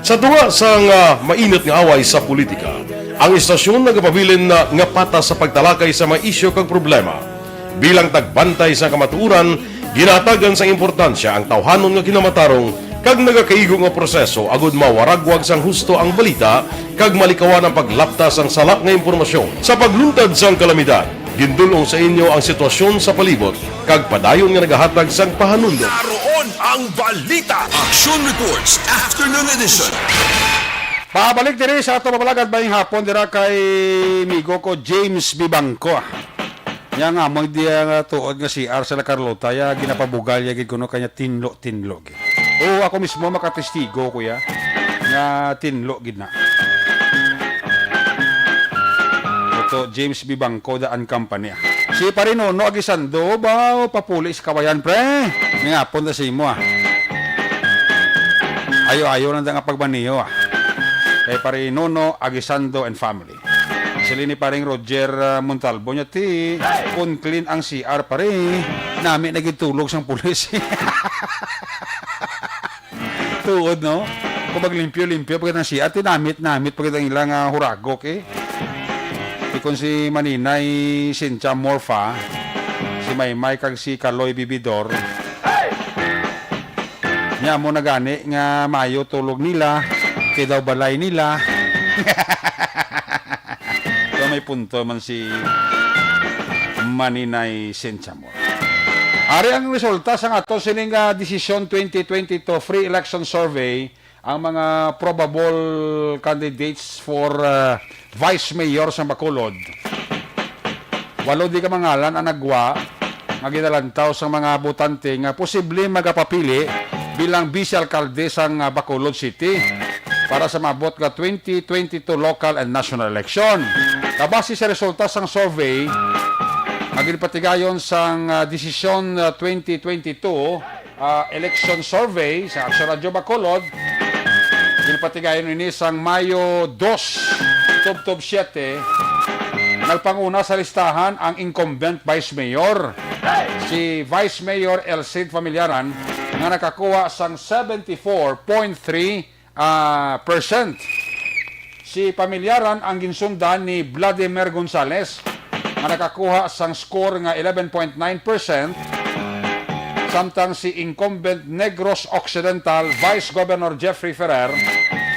Sa tunga sang, ah, mainit nga away sa politika, ang istasyon nagapabilin na nga patas sa pagtalakay sa mga isyu kag problema. Bilang tagbantay sa kamatuoran, ginahatagan sang importansya ang tawhanon nga kinamatarong kag nagakaigo nga proseso agud mawaragwag sang husto ang balita kag malikawan ang paglapta sang sala nga impormasyon. Sa pagluntad sang kalamidad, gindul-ong sa inyo ang sitwasyon sa palibot kag padayon nga nagahatag sang pahanumdom. Naroon ang balita. Action Reports, Afternoon Edition. Pabalik diri sa ato mabalagad mayong hapon dira kay migo ko James Bibangco. Nya nga, amang diya nga tuod nga C R sa La Carlota, ya ginapabugal ya gid kuno kanya tinlo-tinlo gid. Oo, ako mismo makatestigo, kuya, nga tinlo gid na. Ito, James Bibangco, Daan Company. Si Pare Nono Aguisando, ba, papuli sa kawayan, pre. May hapon na sa imo, ah. Ayo-ayo lang nga pagmaniyo, ah. Kay Pare Nono Aguisando and family. Sila ni Paring Roger, ah, Montalbo niya, ti, kun clean ang C R, pare, nami nagitulog sang pulis. Tuod, no? Kung maglimpyo-limpyo pa gid ang C R, ti namit-namit pa gid ang ilang, ah, huragok, eh. Ti kun si Maninay Cynthia Morfa, si Maymay kag si Kaloy Bibidor, Nya mo na gani nga maayo tulog nila, kay daw balay nila. Pero may punto man si Maninay Saint Chamor. Ari ang resulta sa ato sining, ah, Desisyon twenty twenty-two Free Election Survey, ang mga probable candidates for, ah, Vice Mayor sa Bacolod. Walo di ka mga ngalan ang nagwa nga ginalantaw sa mga botante nga posible magapapili bilang vice alkalde sang, ah, Bacolod City para sa maabot nga twenty twenty-two local and national election. Kabase sa resulta sang survey nga ginpatigayon sang, ah, Desisyon, ah, twenty twenty-two, ah, election survey sa Aksyon Radyo Bacolod, ginpatigayon ini sang Mayo dos, tubtob siete. Nagpanguna sa listahan ang incumbent Vice Mayor, si Vice Mayor Elcid Familiaran, nga nakakuha sang seventy-four point three, ah, percent. Si Familiaran ang ginsundan ni Vladimir Gonzales, nga nakakuha sang score nga eleven point nine percent, samtang si incumbent Negros Occidental Vice Governor Jeffrey Ferrer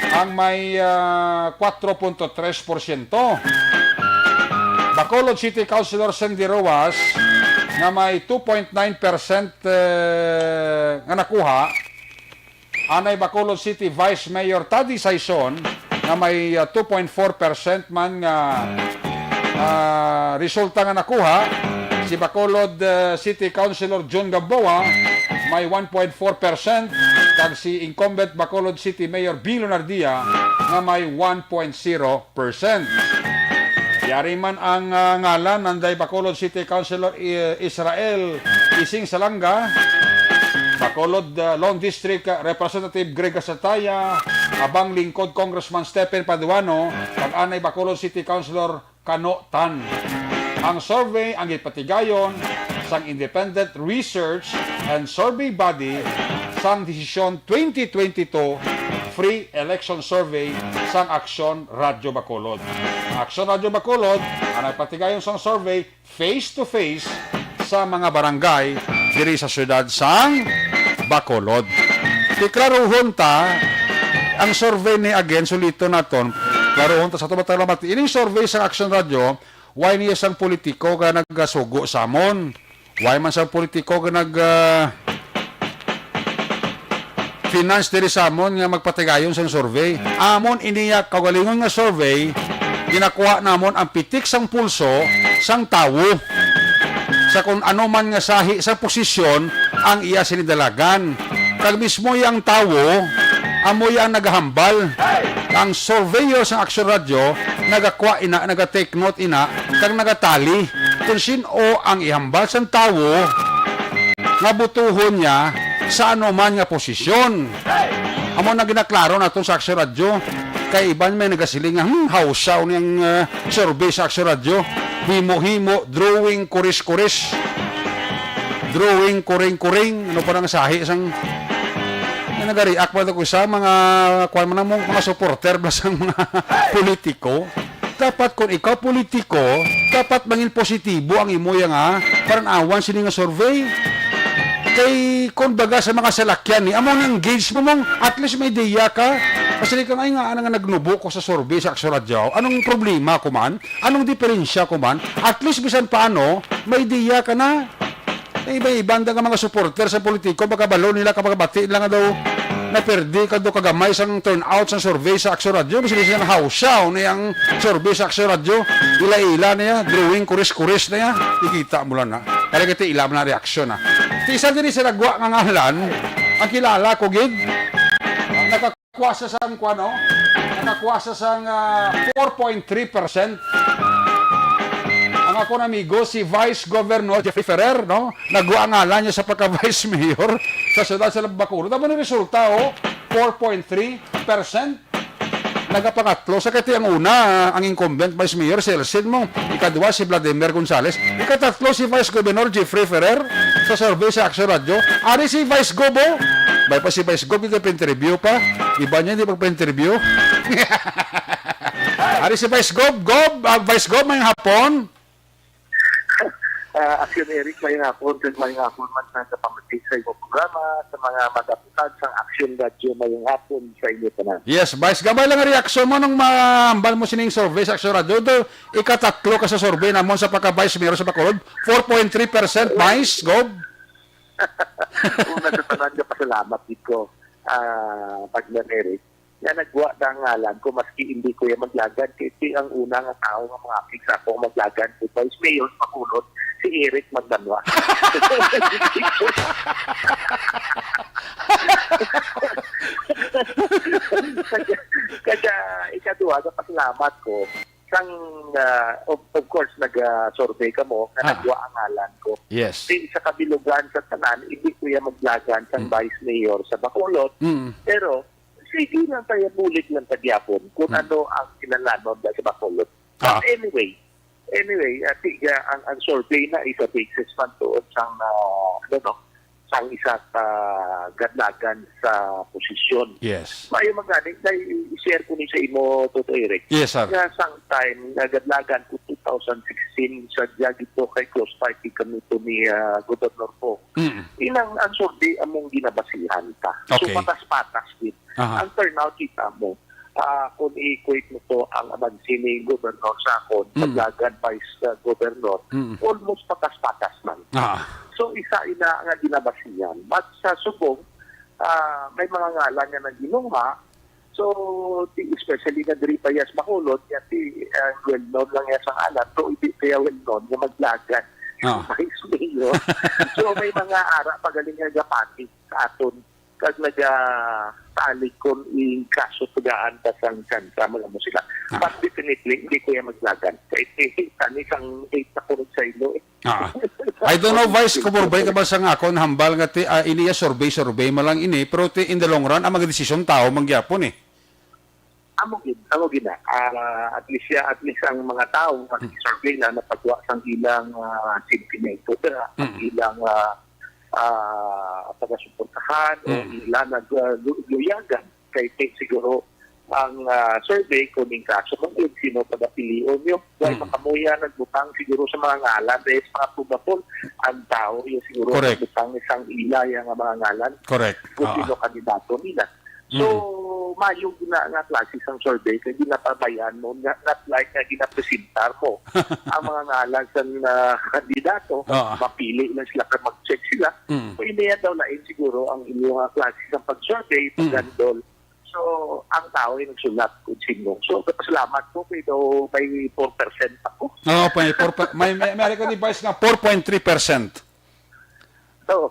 ang may, ah, kwatro punto tres porsyento. Bacolod City Councilor Sandy Roas nga may two point nine percent, eh, nga nakuha. Anay Bacolod City Vice Mayor Taddy Saison nga may, ah, two point four percent man nga, ah, resulta nga nakuha. Si Bacolod, ah, City Councilor John Gamboa may one point four percent, kag si incumbent Bacolod City Mayor Bill Lunardia nga may one point zero percent. Yari man ang, ah, ngalan, nanday Bacolod City Councilor, eh, Israel Ising Salanga, Bacolod, ah, Lone District, ah, Representative Greg Gasataya, Abang Lingkod Congressman Stephen Paduano, kag anay Bacolod City Councilor Kano Tan. Ang survey ang gipatigayon sang Independent Research and Survey Body sang Desisyon twenty twenty-two Free Election Survey sang Aksyon Radyo Bacolod. Ang Aksyon Radyo Bacolod ang nagpatigayon sang survey face to face sa mga barangay diri sa siyudad sang Bacolod. Tiklaruhon ta ang survey ni, again, sulito naton. Klaruhon ta sa tumatalamat. Ining survey sang Aksyon Radyo, why niya sang politiko nga nagasugo sa amon? Why man sang politiko nga nag, ah, finance diri sa amon nga magpatigayon sang survey? Amon iniya kaugalingon nga survey, ginakuha namon ang pitik sang pulso sang tawo sa kung ano man nga sahi sa posisyon ang iya sinidalagan. Kag mismo yang tawo, amo iya ang nagahambal. Ang surveyor sang Aksyon Radyo nagakuha ina, naga-take note ina, kag nagatali kung sin-o ang ihambal sang tawo nga butuhon niya sa anuman nga posisyon. Amo na ginaklaro naton sa Aksyon Radyo. Kay iban may nagasiling nga, "Hmm, hawsaw niyang, ah, survey sa Aksyon Radyo. Himo-himo, drawing, kuris-kuris. Drawing, kuring-kuring." Ano pa nang sahi sang, nga nagareact pa ko sa mga, kuwan man mo, mga supporter ba sang mga politiko? Dapat kung ikaw politiko, dapat mangin positibo ang imo nga paranawan sini nga survey. Kay kung baga sa mga salakyan ni, amo nga engage mo mong at least may ideya ka. Kasi di ka nga, "Ay, nga, nga nagnubo ko sa survey sa Aksyon Radyo. Anong problema ko man? Anong diferensya ko man?" At least bisan paano, may ideya ka na. May iba-iba nga mga supporter sa politiko, makabalo nila kapag bati lang nga daw naperdi ka daw kagamay sang turnout sang survey sa Aksyon Radyo. Kasi sila hawsaw na yung survey sa Aksyon Radyo. Ila-ila na ya, drawing, kuris-kuris na ya. Ikita mo lang na. Talaga ti ila mo na reaksyon na. Ti isa diri sa nagwa nga ngalan, ang kilala ko gid. Nakakuha sa sang, kuwan, no? Nakakuha sa sang, ah, four point three percent. Ang akon amigo, si Vice Governor Jeffrey Ferrer, no? Nagwa ang ngalan niya sa pagka-vice mayor sa siyudad sa Bacolod. Tapos ang resulta, oh, four point three percent. Nagapangatlo sa kati ang una, ang incumbent vice mayor, si Elcid mo. Ikadua, si Vladimir Gonzales. Ikatatlo, si Vice Governor Jeffrey Ferrer sa survey sa Aksyon Radyo. Ari si Vice Gov, oh. May pa si Vice Gov, hindi pa-interview pa. Iba niya, hindi magpa-interview. Ari si Vice Gov. Gov, ah, Vice Gov, may hapon. Ah, Action Eric, mayong hapon, kag mayong hapon man sa kapamati sa imong programa, sa mga madaputan sang Action Radio, mayong hapon sa inyo tanan. Yes, Vice, gamay lang ang reaksyon mo nung mahambal mo sining survey sa Action Radio. Do, ikatatlo ka sa survey namon sa pagka-Vice Mayor sa Bacolod. Four point three percent, Vice, Gob. Una sa tanan, pasalamat gid ko, ah, Partner Eric, nga nagwa na ang ngalan ko, maski hindi ko iya maglagan, kay si ang una nga tawo nga mangapig sa ako maglagan ko Vice Mayor sa Bacolod, si Eric Magdanwa. Kaya, kaya ikaduha nga pasalamat ko, sang, ah, of, of course, nag-survey kamo nga Ah. nagwa ang ngalan ko. Yes. Di sa kabilugan sa tanan, hindi ko iya maglagan sang Hmm. Vice Mayor sa Bacolod. Mm. Pero, sige lang tayo, bulig lang ta gyapon kung Hmm. ano ang kinahanglan da sa Bacolod. But Ah. anyway, anyway, I think, ah, ang, ang survey na is a basis man tuod sang, ah, ano, no, sang isa ka gadlagan sa posisyon. Yes. Maayo man gani, kay i-share ko ni sa imo, Toto Eric. Yes, sir. Nga sang time nga gadlagan ko two thousand sixteen, sa Diagito kay close party kami to ni, ah, Gobernador Bong. Mm. Inang ang survey among ginabasihan ta. So, Okay. patas-patas gid. Aha. Ang turnout kita mo, ah, kung i-equate mo to ang abanse ni Gobernador sa akon, Mm. paglagan Vice, ah, Governor, Mm. almost patas-patas man. Ah. So, isa ina nga ginabasihan. But sa subong, ah, may mga ngalan nga nagginuha. So, ti-, especially nga diri pa iya sa Bacolod, nga ti-, ah, well known lang iya sa ngalan, pero hindi kaya well known nga maglagan Ah. Vice Mayor. So, may mga ara pa galing nga gapati sa aton kag nagasalig kon ing kaso tugaan ta sang tsansa, mga mo sila. Ah. But definitely, hindi ko yan maglagan. Kay, eh, tani sang eight na kurog sa ilo, eh. Ah. I don't know, Vice, kung murbay ka ba sa nga akon hambal nga ti, ah, ini ya survey, survey man lang ini, pero ti, in the long run, ang mga desisyon tao man gyapon, eh. Amo gid, amo gid na. Ah, at least, ya, at least ang mga tao nga Hmm. survey na napagwa sang ilang, ah, sentimento, dira, ang Hmm. ilang, ah, ah, pagasuportahan o Hmm. ila nag, ah, lu-, luyagan kay, kay siguro ang, ah, survey kung ning kaso man gud, sino pagapilion nyo. Why Hmm. makamuya nagbutang siguro sa mga ngalan dahil sa mga pumapol, ang tao yung siguro Correct. nagbutang isang ila yung mga ngalan Correct. kung Oo. sino kandidato nila. So, Mm. mayo gina nga klase sang survey kay ginapabayaan mo, nga, not like nga ginapresentar mo ang mga ngalan sa, ah, kandidato, Oo. mapili lang sila kay mag-check sila. Mm. So, iniya daw lain siguro ang inyo nga klase sang pag-survey, Mm. pag-handle. So, ang tao ay nagsulat kung sino. So, salamat po kay daw may four percent ako. Oo, may four per-, may, may, may, may, Vice, nga four point three percent. So,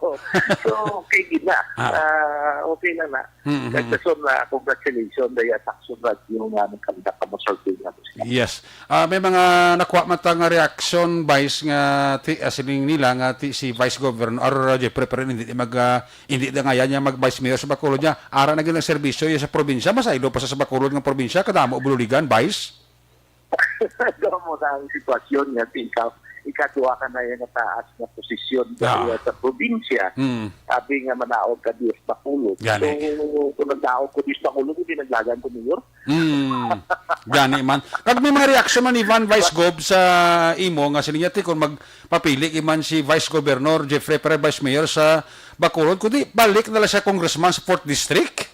so, okay gid na. Ah. Ah, okay na na. Mm, mm, mm. Nagsason na, congratulations, daya sa Action Radio nga nagkanda ka mo survey nga to siya. Yes. Ah, may mga nakuha man ta nga reaksyon, Vice, nga ti-, ah, siling nila nga ti-, si Vice Governor, ah, Jeffrey Perez, hindi di mag, ah, hindi na nga yan niya mag-Vice Mayor sa Bacolod niya. Ara na gid ang serbisyo niya sa probinsya, masaylo pa sa, sa Bacolod nga probinsya, kadamo bululigan, Vice. Amo na ang sitwasyon nga si ikaw, ikaduha ka na yan nga taas nga posisyon sa, Ah. sa probinsya. Mm. Sabi nga manaog ka Dios Bacolod. Gani. So, kung nagdaog ko Dios Bacolod, hindi naglagan ko mayor. Mm. Gani man. Kag may mga reaksyon man, Ivan, Vice Gov, sa imo nga sila niya, ti, kung magpapili man si Vice Governor Jeffrey Perez, Vice Mayor sa Bacolod, kundi balik na lang siya congressman sa fourth District.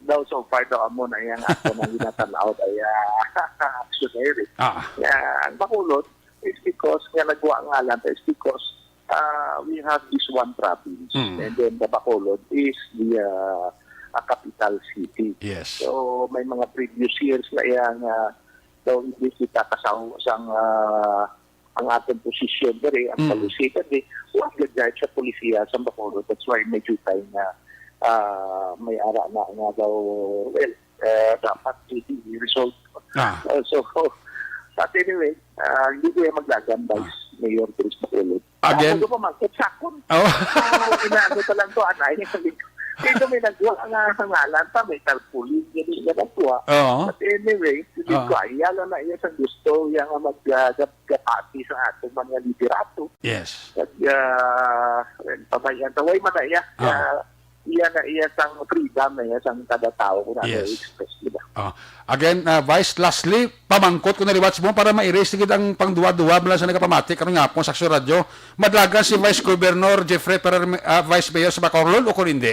Daw so far daw amo na yang ako nang ginatanaw ay, ah, action na yun eh. Ah. Nga, ang Bacolod is because nga nagwa ang ngalan ta is because, ah, we have this one province. Mm. And then the Bacolod is the, ah, a capital city. Yes. So, may mga previous years na yang, ah, daw hindi kita kasaw sang, ah, ang aton posisyon diri, ang Mm. policy diri, wa gid dahil sa polisiya sa Bacolod. That's why medyo tayo nga, ah, may ara na nga daw, well, eh, dapat i-, i-resolve. Ah. Uh, so, but anyway, ah, hindi ko yung maglagan, Vice Ah. Mayor Chris Bacolod. Again? Ako pa man, sakon. Oh. So, inaano pa lang to, anay. Kaya may nagwa nga sa ngalan pa, may tarpaulin, gani nga nagwa. Oo. But anyway, hindi Oo. ko, iya lang na iya sa gusto, iya nga mag, ah, gap-, gapati sa atong mga liderato. Yes. Kag, ah, pabayan, taway man na iya. Oo. Ah, iya na iya sang freedom na iya sang kada tawo kung ano Yes. i-express, di ba? Ah, again, ah, Vice, lastly, pamangkot ko na liwat mo para ma-erase gid ang pangduwa-duwa bala sa nagapamati karon nga hapon sa Aksyon Radyo. Madlagan si Vice Governor Jeffrey Ferrer, ah, Vice Mayor sa Bacolod o kung hindi?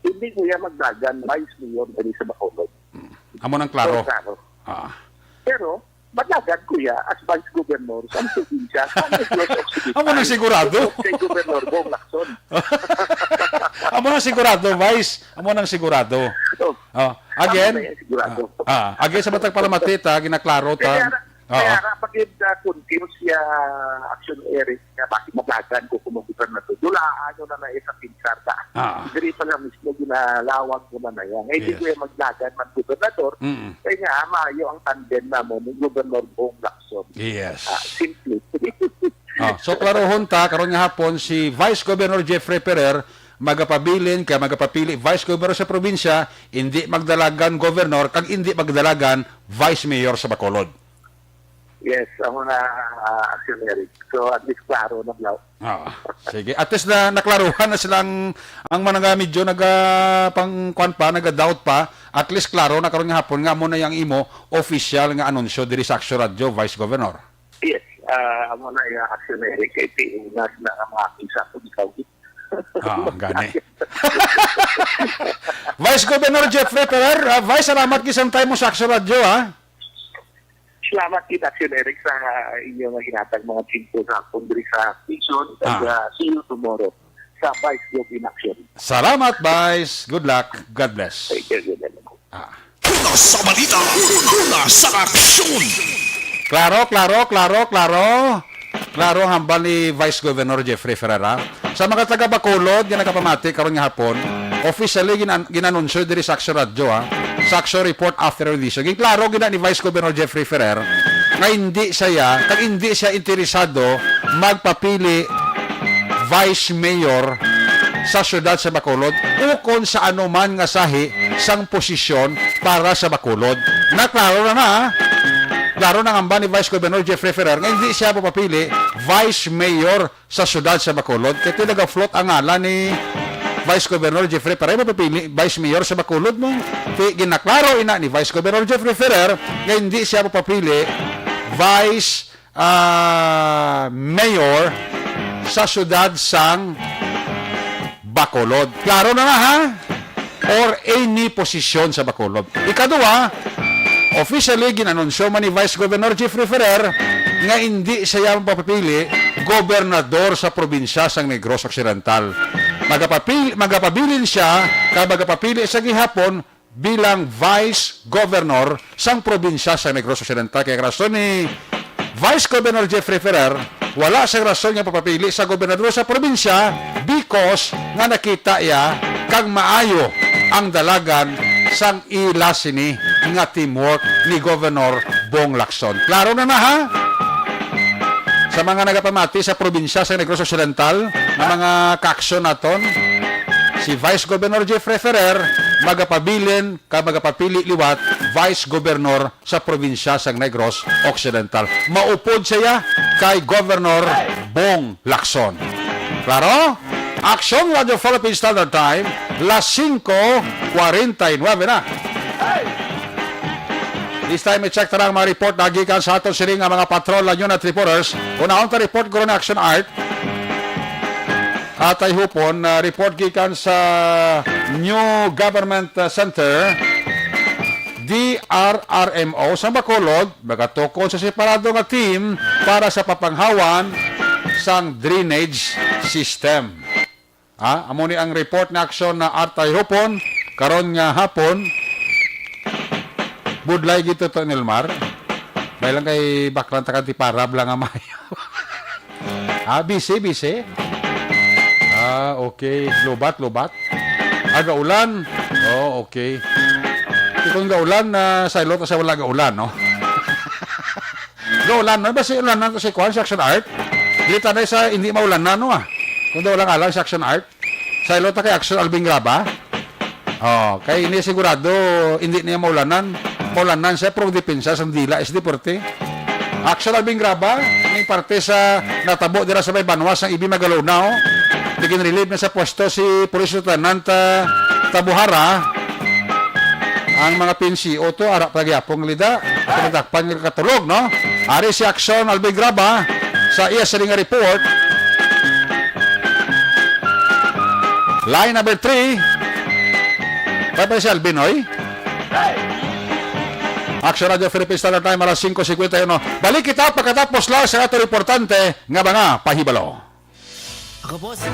Hindi ko iya magdagan, Vice Mayor diri sa Bacolod. Amo nang klaro. So, klaro. Ah. Pero, madlagan ko iya as Vice Governor sa probinsya sa Negros Occidental. Amo nang sigurado. Bukod kay Governor Bong Lacson. Amo nang sigurado, Vice. Amo nang sigurado. So, Oh, again, amo na yan sigurado. Ah, ah, again, sa matag palamati ta, ginaklaro ta. Kaya ra, Oo. kaya ra, pag yun, ah, confused siya, Action Eric, nga bakit madlagan ko kung gobernador. Dulaan nyo na na sa pinsar ta. Ah. Diri pa lang mismo ginalawag ko na na yan. Hindi Yes. ko yung maglagan man gobernador. Mm. Kaya nga, maayo ang tandem namo ni Gobernador Bong Lacson. Yes. Ah, simple. Ah, so, klarohon ta, karon nga hapon, si Vice Governor Jeffrey Ferrer magapabilin kay magapapili Vice Governor sa probinsya, hindi magdalagan Governor, kag hindi magdalagan Vice Mayor sa Bacolod. Yes, amo na, ah, Action Eric. So, at least klaro na blaw. Ah, sige. At least na naklaruhan na silang ang mga medyo naga pang kuwan pa, naga-doubt pa. At least klaro na karon nga hapon nga amo na yang imo official nga anunsyo diri sa Aksyon Radyo, Vice Governor. Yes, ah, amo na iya, Action Eric, kay P O na sila nga mga isa ko ikaw. Ah, gani. Vice Governor Jeffrey Ferrer, ah, Vice, salamat gid sa time mo sa Aksyon Radyo, ha? Salamat gid, Action Eric, sa inyo nga ginhatag mga info sa akong diri sa station. Ah. And, ah, see you tomorrow sa Vice Gov in Action. Salamat, Vice. Good luck. God bless. Thank you, good luck. Ah. Una sa balita, una sa aksyon. Klaro, klaro, klaro, klaro. Klaro ang hambal ni Vice Governor Jeffrey Ferrer. Sa mga taga Bacolod nga nagapamati karon nga hapon, officially ginan-, ginanunsyo diri sa Aksyon Radyo, ha, sa Aksyon Report after audition. Ginklaro gina ni Vice Governor Jeffrey Ferrer nga hindi siya, kag hindi siya interesado magpapili Vice Mayor sa siyudad sa Bacolod ukon sa anuman nga sahi sang posisyon para sa Bacolod. Naklaro na na, ha? Klaro na ang hambal ni Vice Governor Jeffrey Ferrer nga hindi siya mapapili Vice Mayor sa siyudad sa Bacolod. Kay ti naga-float ang ngalan ni Vice Governor Jeffrey Ferrer mapapili Vice Mayor sa Bacolod mo. Ti ginaklaro ina ni Vice Governor Jeffrey Ferrer nga hindi siya mapapili Vice, ah, Mayor sa siyudad sang Bacolod. Klaro na na, ha? Or any posisyon sa Bacolod. Ikaduha, officially ginanunsyo man ni Vice Governor Jeffrey Ferrer nga hindi siya mapapili gobernador sa probinsya sang Negros Occidental. Magapapil-, magapabilin siya kag magapapili sa gihapon bilang Vice Governor sang probinsya sa Negros Occidental. Kay rason ni Vice Governor Jeffrey Ferrer, wala siyang rason nga papapili sa gobernador sa probinsya because nga nakita iya kang maayo ang dalagan sang ila sini nga teamwork ni Governor Bong Lacson. Klaro na na, ha? Sa mga nagapamati sa probinsya sa Negros Occidental, nga mga kaaksyon naton, si Vice Governor Jeffrey Ferrer magapabilin kag magapapili liwat Vice Governor sa probinsya sang Negros Occidental. Maupod siya kay Governor Bong Lacson. Klaro? Aksyon Radyo Philippine Standard Time, las singko kwarenta y nuebe na. This time, i-check ta na ang mga report na gikan sa aton sini nga mga patrol, la unit reporters. Unahon ta report guro ni Action Art. At ay hupon, ah, report gikan sa New Government, ah, Center, D R R M O, sa Bacolod, magatukon sa separado nga team para sa papanghawan sang drainage system. Ah, amo ni ang report na aksyon na atay hupon karon nga hapon. Budlay gito to, Nilmar. May lang kay baklan ta kanti para bla nga mayo. Ah, busy, busy. Ah, okay. Lubat, lubat. Ah, gaulan. Oh, okay. Di kung gaulan, ah, sa ilot sa wala gaulan, no? Gaulan, no? Basi ulan na to si Kwan, si Action Art. Dili tanay sa hindi maulanan, no, ah. Kung daw lang alang si Action Art. Sa ilot na kay Action Alvin Graba. Oh, kay ini sigurado, hindi niya maulanan. Maulanan siya, pero depensa sa dila is deporte. Action Alvin Graba, ini parte sa natabo dira sa may banwa sa Ibi Magalona, oh. Ginrelieve na sa pwesto si Police Lieutenant, ah, Tabuhara. Ang mga P N C O to, ara pa gyapon lida. Pinadakpan nga katulog, no? Ari si Action Alvin Graba sa iya sini nga report. Line number three. Bye-bye si Alvin, oy. Action Radio Philippine Standard Time, alas singko cincuenta y uno. Balik kita pagkatapos lang sa ato importante nga mga pahibalo. Ako po si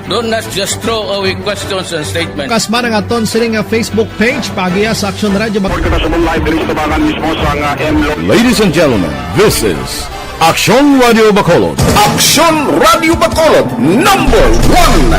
Don't not just throw away questions and statements. Kasma nga aton sini nga Facebook page, pagiya sa Action Radio Bak- Report ka sa Mumbai, bilis tabangan mismo sa nga M Lo- Ladies and gentlemen, this is Action Radio Bacolod. Action Radio Bacolod, number one.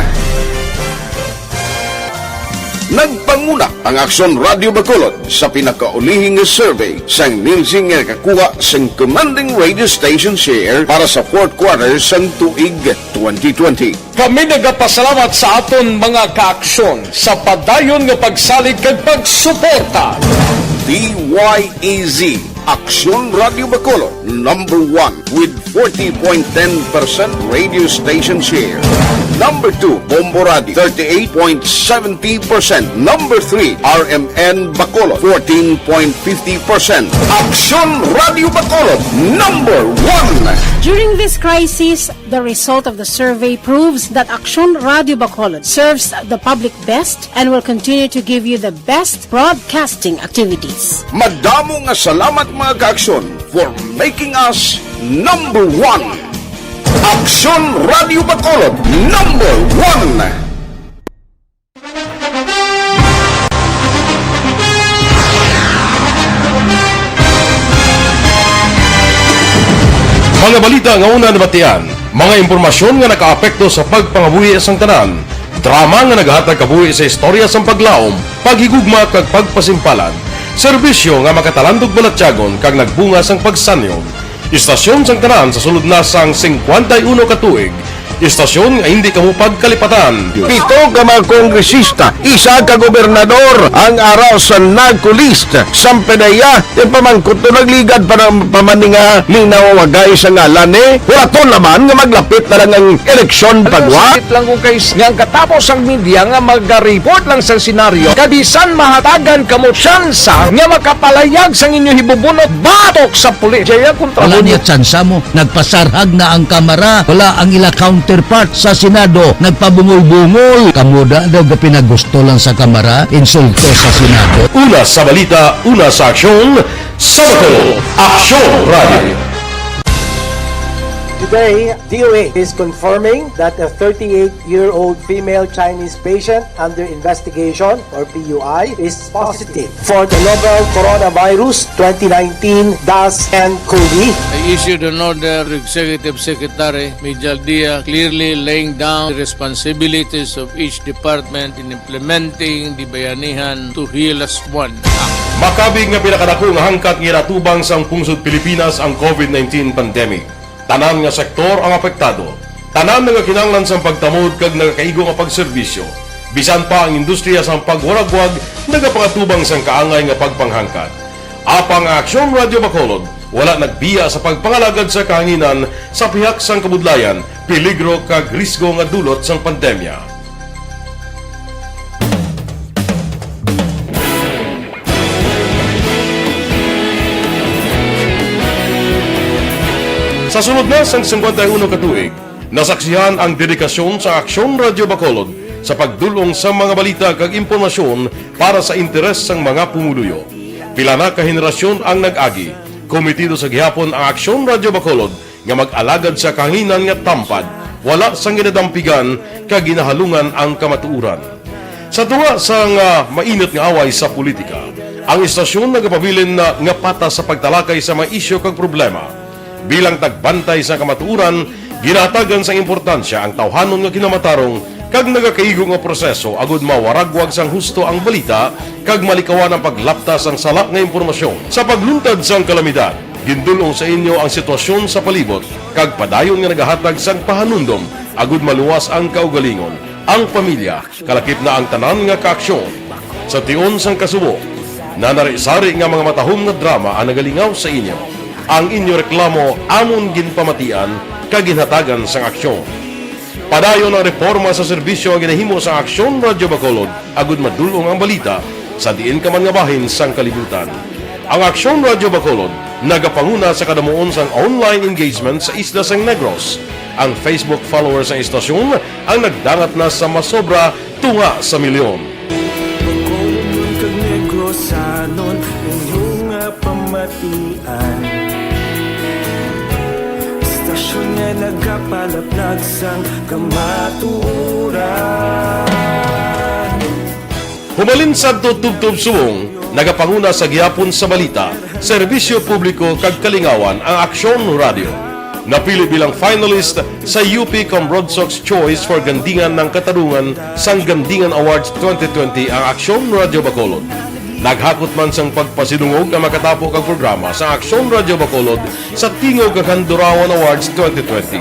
Nagpanguna ang Aksyon Radio Bacolod sa pinakaulihi nga survey sang Nielsen nga nakakuha sang commanding radio station share para sa fourth quarter sang tuig twenty twenty. Kami nagapasalamat sa aton mga kaaksyon sa padayon nga pagsalig kag pagsuporta. D Y E Z, Aksyon Radio Bacolod, number one with forty point ten percent radio station share. Number two, Bombo Radio, thirty-eight point seventy percent. Number three, R M N Bacolod, fourteen point fifty percent. Aksyon Radio Bacolod, number one. During this crisis, the result of the survey proves that Aksyon Radio Bacolod serves the public best and will continue to give you the best broadcasting activities. Madamo nga salamat, mga kaaksyon, for making us number one. Aksyon Radio Bacolod, number one. Mga balita nga una nabatian, mga impormasyon nga nakaapekto sa pagpangabuhi sang tanan, drama nga nagahatag kabuhi sa istorya sang paglaom, paghigugma kag pagpasimpalan, serbisyo nga makatalandog balatyagon kag nagbunga sang pagsanyog. Istasyon sang tanan sa sulod na sang singkwenta y uno ka tuig. Istasyon nga hindi kamo pagkalipatan. Pito ka mga kongresista, isa ka gobernador ang ara sa NARCO list. Sampanaya, ipamangkot to nagligad pa ng pamaninga linawagay sa ngalan ni Huraton naman nga maglapit na lang ang eleksyon pagwa. Sakit lang ko kay s-, nga ang katapos ang media nga mag-report lang sa senaryo, kabisan mahatagan kamo tsansa nga makapalayag sang inyo hibubunot batok sa pulis. Jaya kontra Wala lang niya tsansa mo. Nagpasarhag na ang Kamara. Wala ang ila counterpart sa Senado. Nagpabungol-bungol. Kamo da daw gapinagusto lang sa Kamara. Insulto sa Senado. Una sa balita, una sa aksyon, sa Bacolod, Aksyon Radio. Today, D O A is confirming that a thirty-eight-year-old female Chinese patient under investigation, or P U I, is positive for the novel coronavirus twenty nineteen dash N COVID. I issued an order to Executive Secretary Mijal Dia, clearly laying down the responsibilities of each department in implementing the Bayanihan to Heal Us One Act. Makabig nga pinakadako nga hangkat nga ginatubang sang pungsod Pilipinas ang COVID nineteen pandemic. Tanan nga sektor ang apektado. Tanan nga kinahanglan sang pagtamod kag nagakaigo nga pagserbisyo. Bisan pa ang industriya sang pagwaragwag nagapangatubang sang kaangay nga pagpanghangkat. Apang ang Aksyon Radio Bacolod wala nagbiya sa pagpangalagad sa kahanginan sa pihak sang kabudlayan, peligro kag risgo nga dulot sang pandemya. Sa sulod na sang singkwenta y uno ka tuig, nasaksihan ang dedikasyon sa Aksyon Radio Bacolod sa pagdul-ong sa mga balita kag impormasyon para sa interes sang mga pumuluyo. Pila na ka henerasyon ang nag-agi. Kometido sa gihapon ang Aksyon Radio Bacolod nga mag-alagad sa kahanginan nga tampad, wala sang ginadampigan kag ginahalungan ang kamatuoran. Sa tunga sang, ah, mainit nga away sa politika, ang istasyon nagapabilin na nga patas sa pagtalakay sa mga isyu kag problema. Bilang tagbantay sa kamatuoran, ginahatagan sang importansya ang tawhanon nga kinamatarong kag nagakaigo nga proseso agud mawaragwag sang husto ang balita kag malikawan ang paglapta sang sala nga impormasyon. Sa pagluntad sang kalamidad, gindul-ong sa inyo ang sitwasyon sa palibot kag padayon nga nagahatag sang pahanumdom agud maluwas ang kaugalingon, ang pamilya, kalakip na ang tanan nga kaaksyon. Sa tion sang kasubo, nanari-sari nga mga matahom nga drama ang nagalingaw sa inyo. Ang inyo reklamo amon ginpamatian kag ginhatagan sang aksyon. Padayon ang reforma sa serbisyo nga ginahimo sa Aksyon Radyo Bacolod, agud madul-ong ang balita sa diin ka man nga bahin sang kalibutan. Ang Aksyon Radyo Bacolod nagapanguna sa kadamuon sang online engagement sa isla sang Negros. Ang Facebook followers sang istasyon ang nagdangat na sa masobra tunga sa milyon. Bacolod kag Negrosanon, inyo nga pamatian. Istasyon nga nagapalaplag sang kamatuoran. Humalin sadto tubtob subong, nagapanguna sa gihapon sa balita, serbisyo publiko kag kalingawan ang Aksyon Radyo. Napili bilang finalist sa U P Comrodsox Choice for Gandingan ng Katarungan sang Gandingan Awards twenty twenty ang Aksyon Radyo Bacolod. Naghakot man sang pagpasidungog ang makatapo kag programa sa Aksyon Radyo Bacolod sa Tingog kag Handurawan Awards twenty twenty.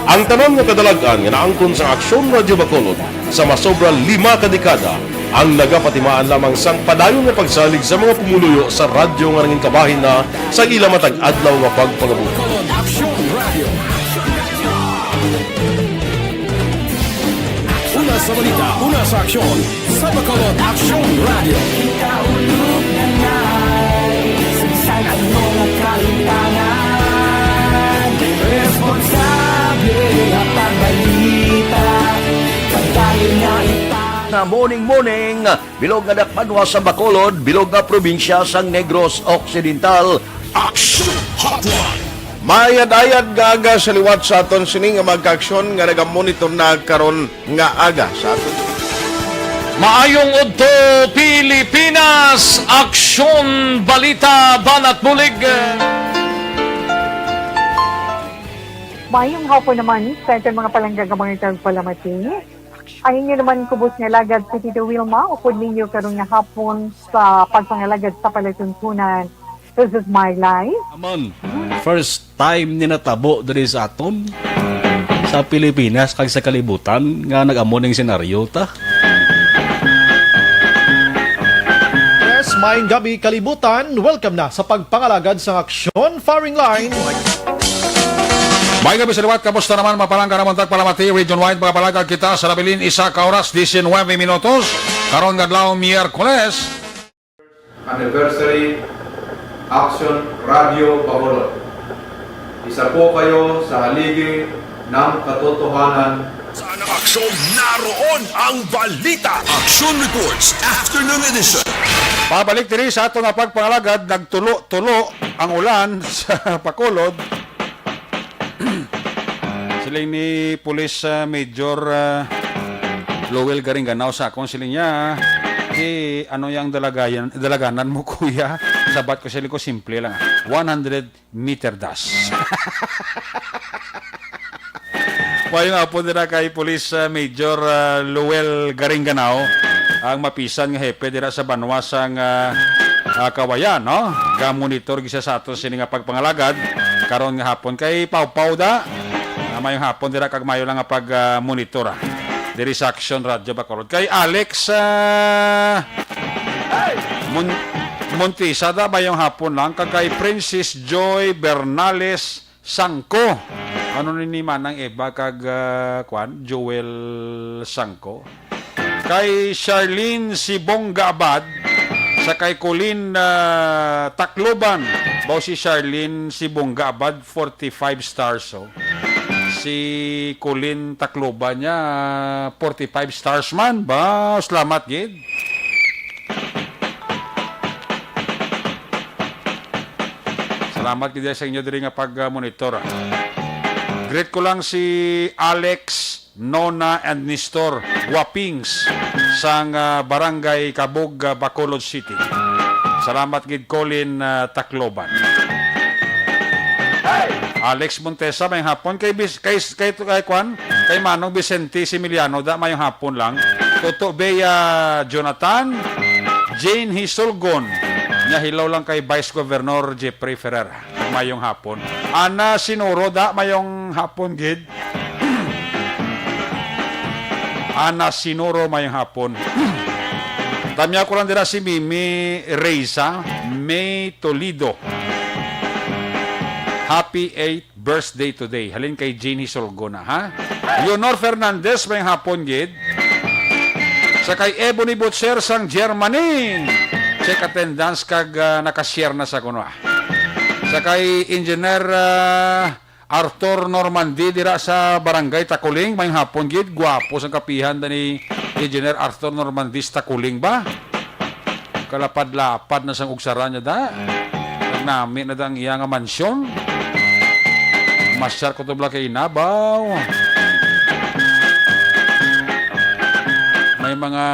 Ang tanan nga kadalag-an nga naangkon sa Aksyon Radyo Bacolod sa masobra lima ka dekada ang nagapatimaan lamang sang padayon nga pagsalig sa mga pumuluyo sa radyo nga nangin kabahin na sa ila matag adlaw nga pagpangabuhi. Bacolod Aksyon Radio. Una sa balita, una sa aksyon, sa Bacolod Aksyon Radio. Kita ulog na nai, sa bisan ano nga kalimtangan, responsable nga pagbalita, pagdayon nga ita. Na morning, morning, bilog nga dakbanwa sa Bacolod, bilog nga probinsya sang Negros Occidental. Action Hotline. Maayad-ayad nga aga sa liwat sa aton sini nga mga kaaksyon nga nagamonitor na karon nga aga sa aton. Maayong udto, Pilipinas! Aksyon, balita, banat bulig. Maayong hapon naman sa aton mga palangga nga mga tagpalamati. Ang inyo naman kubos nga alagad si Tito Wilma, upod ninyo karon nga hapon sa pagpangalagad sa palatuntunan. This is my life. Amon, first time ni natabo diri sa aton, sa Pilipinas kag sa kalibutan nga nag-amo ning senaryo ta. Yes, maayong gabi kalibutan. Welcome na sa pagpangalagad sang aksyon firing line. Maayong gabi sa liwat. Kamusta naman, mga palangga namon tagpalamati? Region wide, mga palangga, kita sa nabilin isa ka oras, diecinueve minutos. Karon nga adlaw, Miyerkules. Anniversary Action Radio Bacolod. Isa po kayo sa haligi ng katotohanan. Sa anang aksyon, naroon ang balita. Action Reports, Afternoon Edition. Pabalik diri sa ato nga pagpangalagad, nagtulo-tulo ang ulan sa Bacolod. Siling ni Police, ah, Major, ah, Lowell Garingganao sa akon, siling niya, "Eh, ano yang dalagayan, dalaganan mo, kuya?" Sabat ko, siling ko, "Simple lang, ah. One hundred meter dash." Maayong hapon dira kay Police, ah, Major, ah, Lowell Garingganao, ang mapisan nga hepe dira sa banwa sang, ah, ah, Kawayan, no? Ga-monitor gid siya sa ato sini nga pagpangalagad karon nga hapon kay Pawpaw da. Ah, maayong hapon dira kag maayo lang nga pag, ah, monitor, ah, diri sa Action Radio Bacolod. Kay Alex, ah, Mon-, Montisa da, maayong hapon lang. Kag kay Princess Joy Bernales Sangko. Ano ni, ni Manang Eva kag, ah, kwan, Joel Sangko? Kay Charlene Sibongga Abad, sa kay Colin, ah, Tacloban. Baw si Charlene Sibongga Abad, forty-five stars, oh. Si Colin Tacloban niya, forty-five stars man. Ba, salamat gid. Salamat gid sa inyo diri nga pag-monitor. Greet ko lang si Alex, Nona, and Nestor Guapings sang, ah, Barangay Cabug, ah, Bacolod City. Salamat gid, Colin, ah, Tacloban. Alex Montesa, maayong hapon. Kay Bis-, kay, kay, kay Kwan, kay Manong Vicente Similiano, da, maayong hapon lang. Toto Bea Jonathan, Jane Hisulgon, nya hilaw lang kay Vice Governor Jeffrey Ferrer. Maayong hapon. Ana Sinuro, da, maayong hapon gid. Ana Sinuro, maayong hapon. Tamya ko lang dira si Mimi Reza, May Toledo. Happy eighth birthday today. Halin kay Jane Hisulgon na, ha? Leonor Fernandez, may hapon gid. Sa kay Ebony Butcher sang Germany. Check attendance kag, ah, nakashare na sa kuno, ah. Sa kay Engineer, ah, Arthur Normandy dira sa Barangay Taculing, may hapon gid. Gwapo sang kapihan da ni Engineer Arthur Normandy sa Taculing ba? Kalapad-lapad na sang ugsara niya da. Nagnami na da ang iya nga mansyon. Masyar ko to bala kay Inabaw. May mga,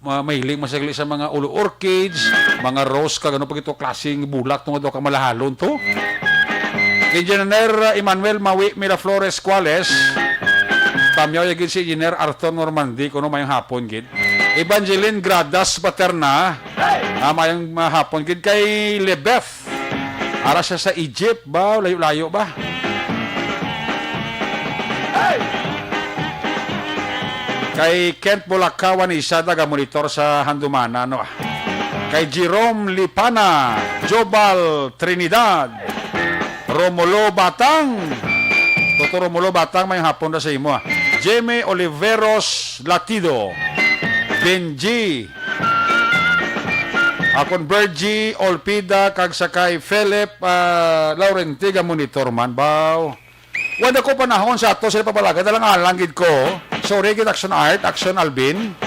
mga mahiling masagli sa mga ulo orchids, mga rose, kag ano pa gito klaseng bulak tungod daw ka malahalon to. Engineer Emmanuel Mawi Miraflores Cuales, pamyaw ya gid si Engineer Arthur Normandy, kuno may hapon gid. Evangeline Gradas Paterna, ah, mayong, ah, hapon gid. Kay Lebeth, ara siya sa Egypt ba? Layo-layo ba? Kay Kent Bulakawan, isa taga monitor sa Handumanan, no? Kay Jerome Lipana, Jobal Trinidad, Romulo Batang. Toto Romulo Batang, may hapon na sa imo, ah. Jimmy Oliveros Latido, Benji, akon Virgie Olpida, kag sa kay Philip, ah, Laurentiga, monitor man, baw. Wala ko panahon sa ato sila papalagan, alang-alang gid ko. Sorry gid, Action Art, Action Alvin.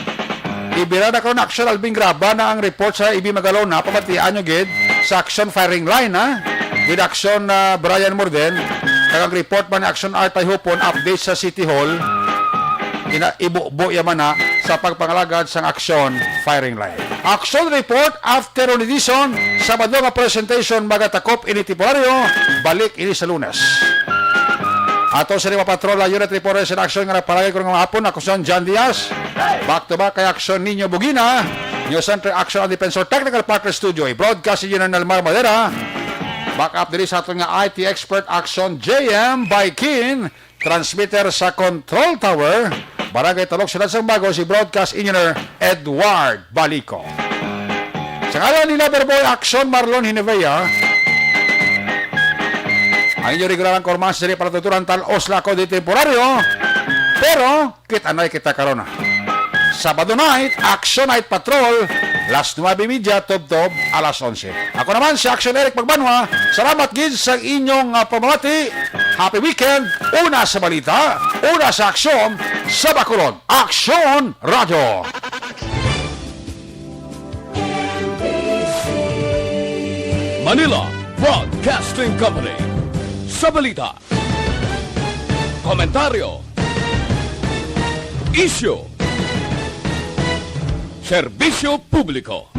Ibira na karon, Action Alvin, graba na ang report sa A B Magalona, pamatian nyo gid sa Action Firing Line, ha? With Action, ah, Brian Morden, kag ang report man ni Action Art Payhupon, update sa City Hall. Ina, ibubo ya man na sa pagpangalagad sang Action Firing Line. Action Report, afternoon edition, Sabado nga presentation, magatakop ini temporaryo, balik ini sa Lunes. Ato sa lima patrol, unit report sa action nga napalagay ko nga hapon, ako si John Diaz. Back to back kay Action Nino Bugina, News Center Action ang Defensor Technical Partner Studio, i-broadcast si General Mar Madera. Back up diri sa aton nga I T expert, Action J M Baikin. Transmitter sa Control Tower, Barangay Talok, Siyudad sang Bago, si Broadcast Engineer Edward Balico. Sa ngalan ni Loverboy Action Marlon Hinevea, ang inyo regular ang kormas diri para tuturan tal-os la ko di temporaryo, pero kit-anay kita karon. Sabado night, Action Night Patrol, las nuebe y media, tubtob alas onse. Ako naman si Action Eric Pagbanwa. Salamat gid sa inyong, ah, pamati. Happy weekend. Una sa balita, una sa aksyon, sa Bacolod. Aksyon Radio. Manila Broadcasting Company. Sa balita, komentaryo, isyu, serbisyo publiko.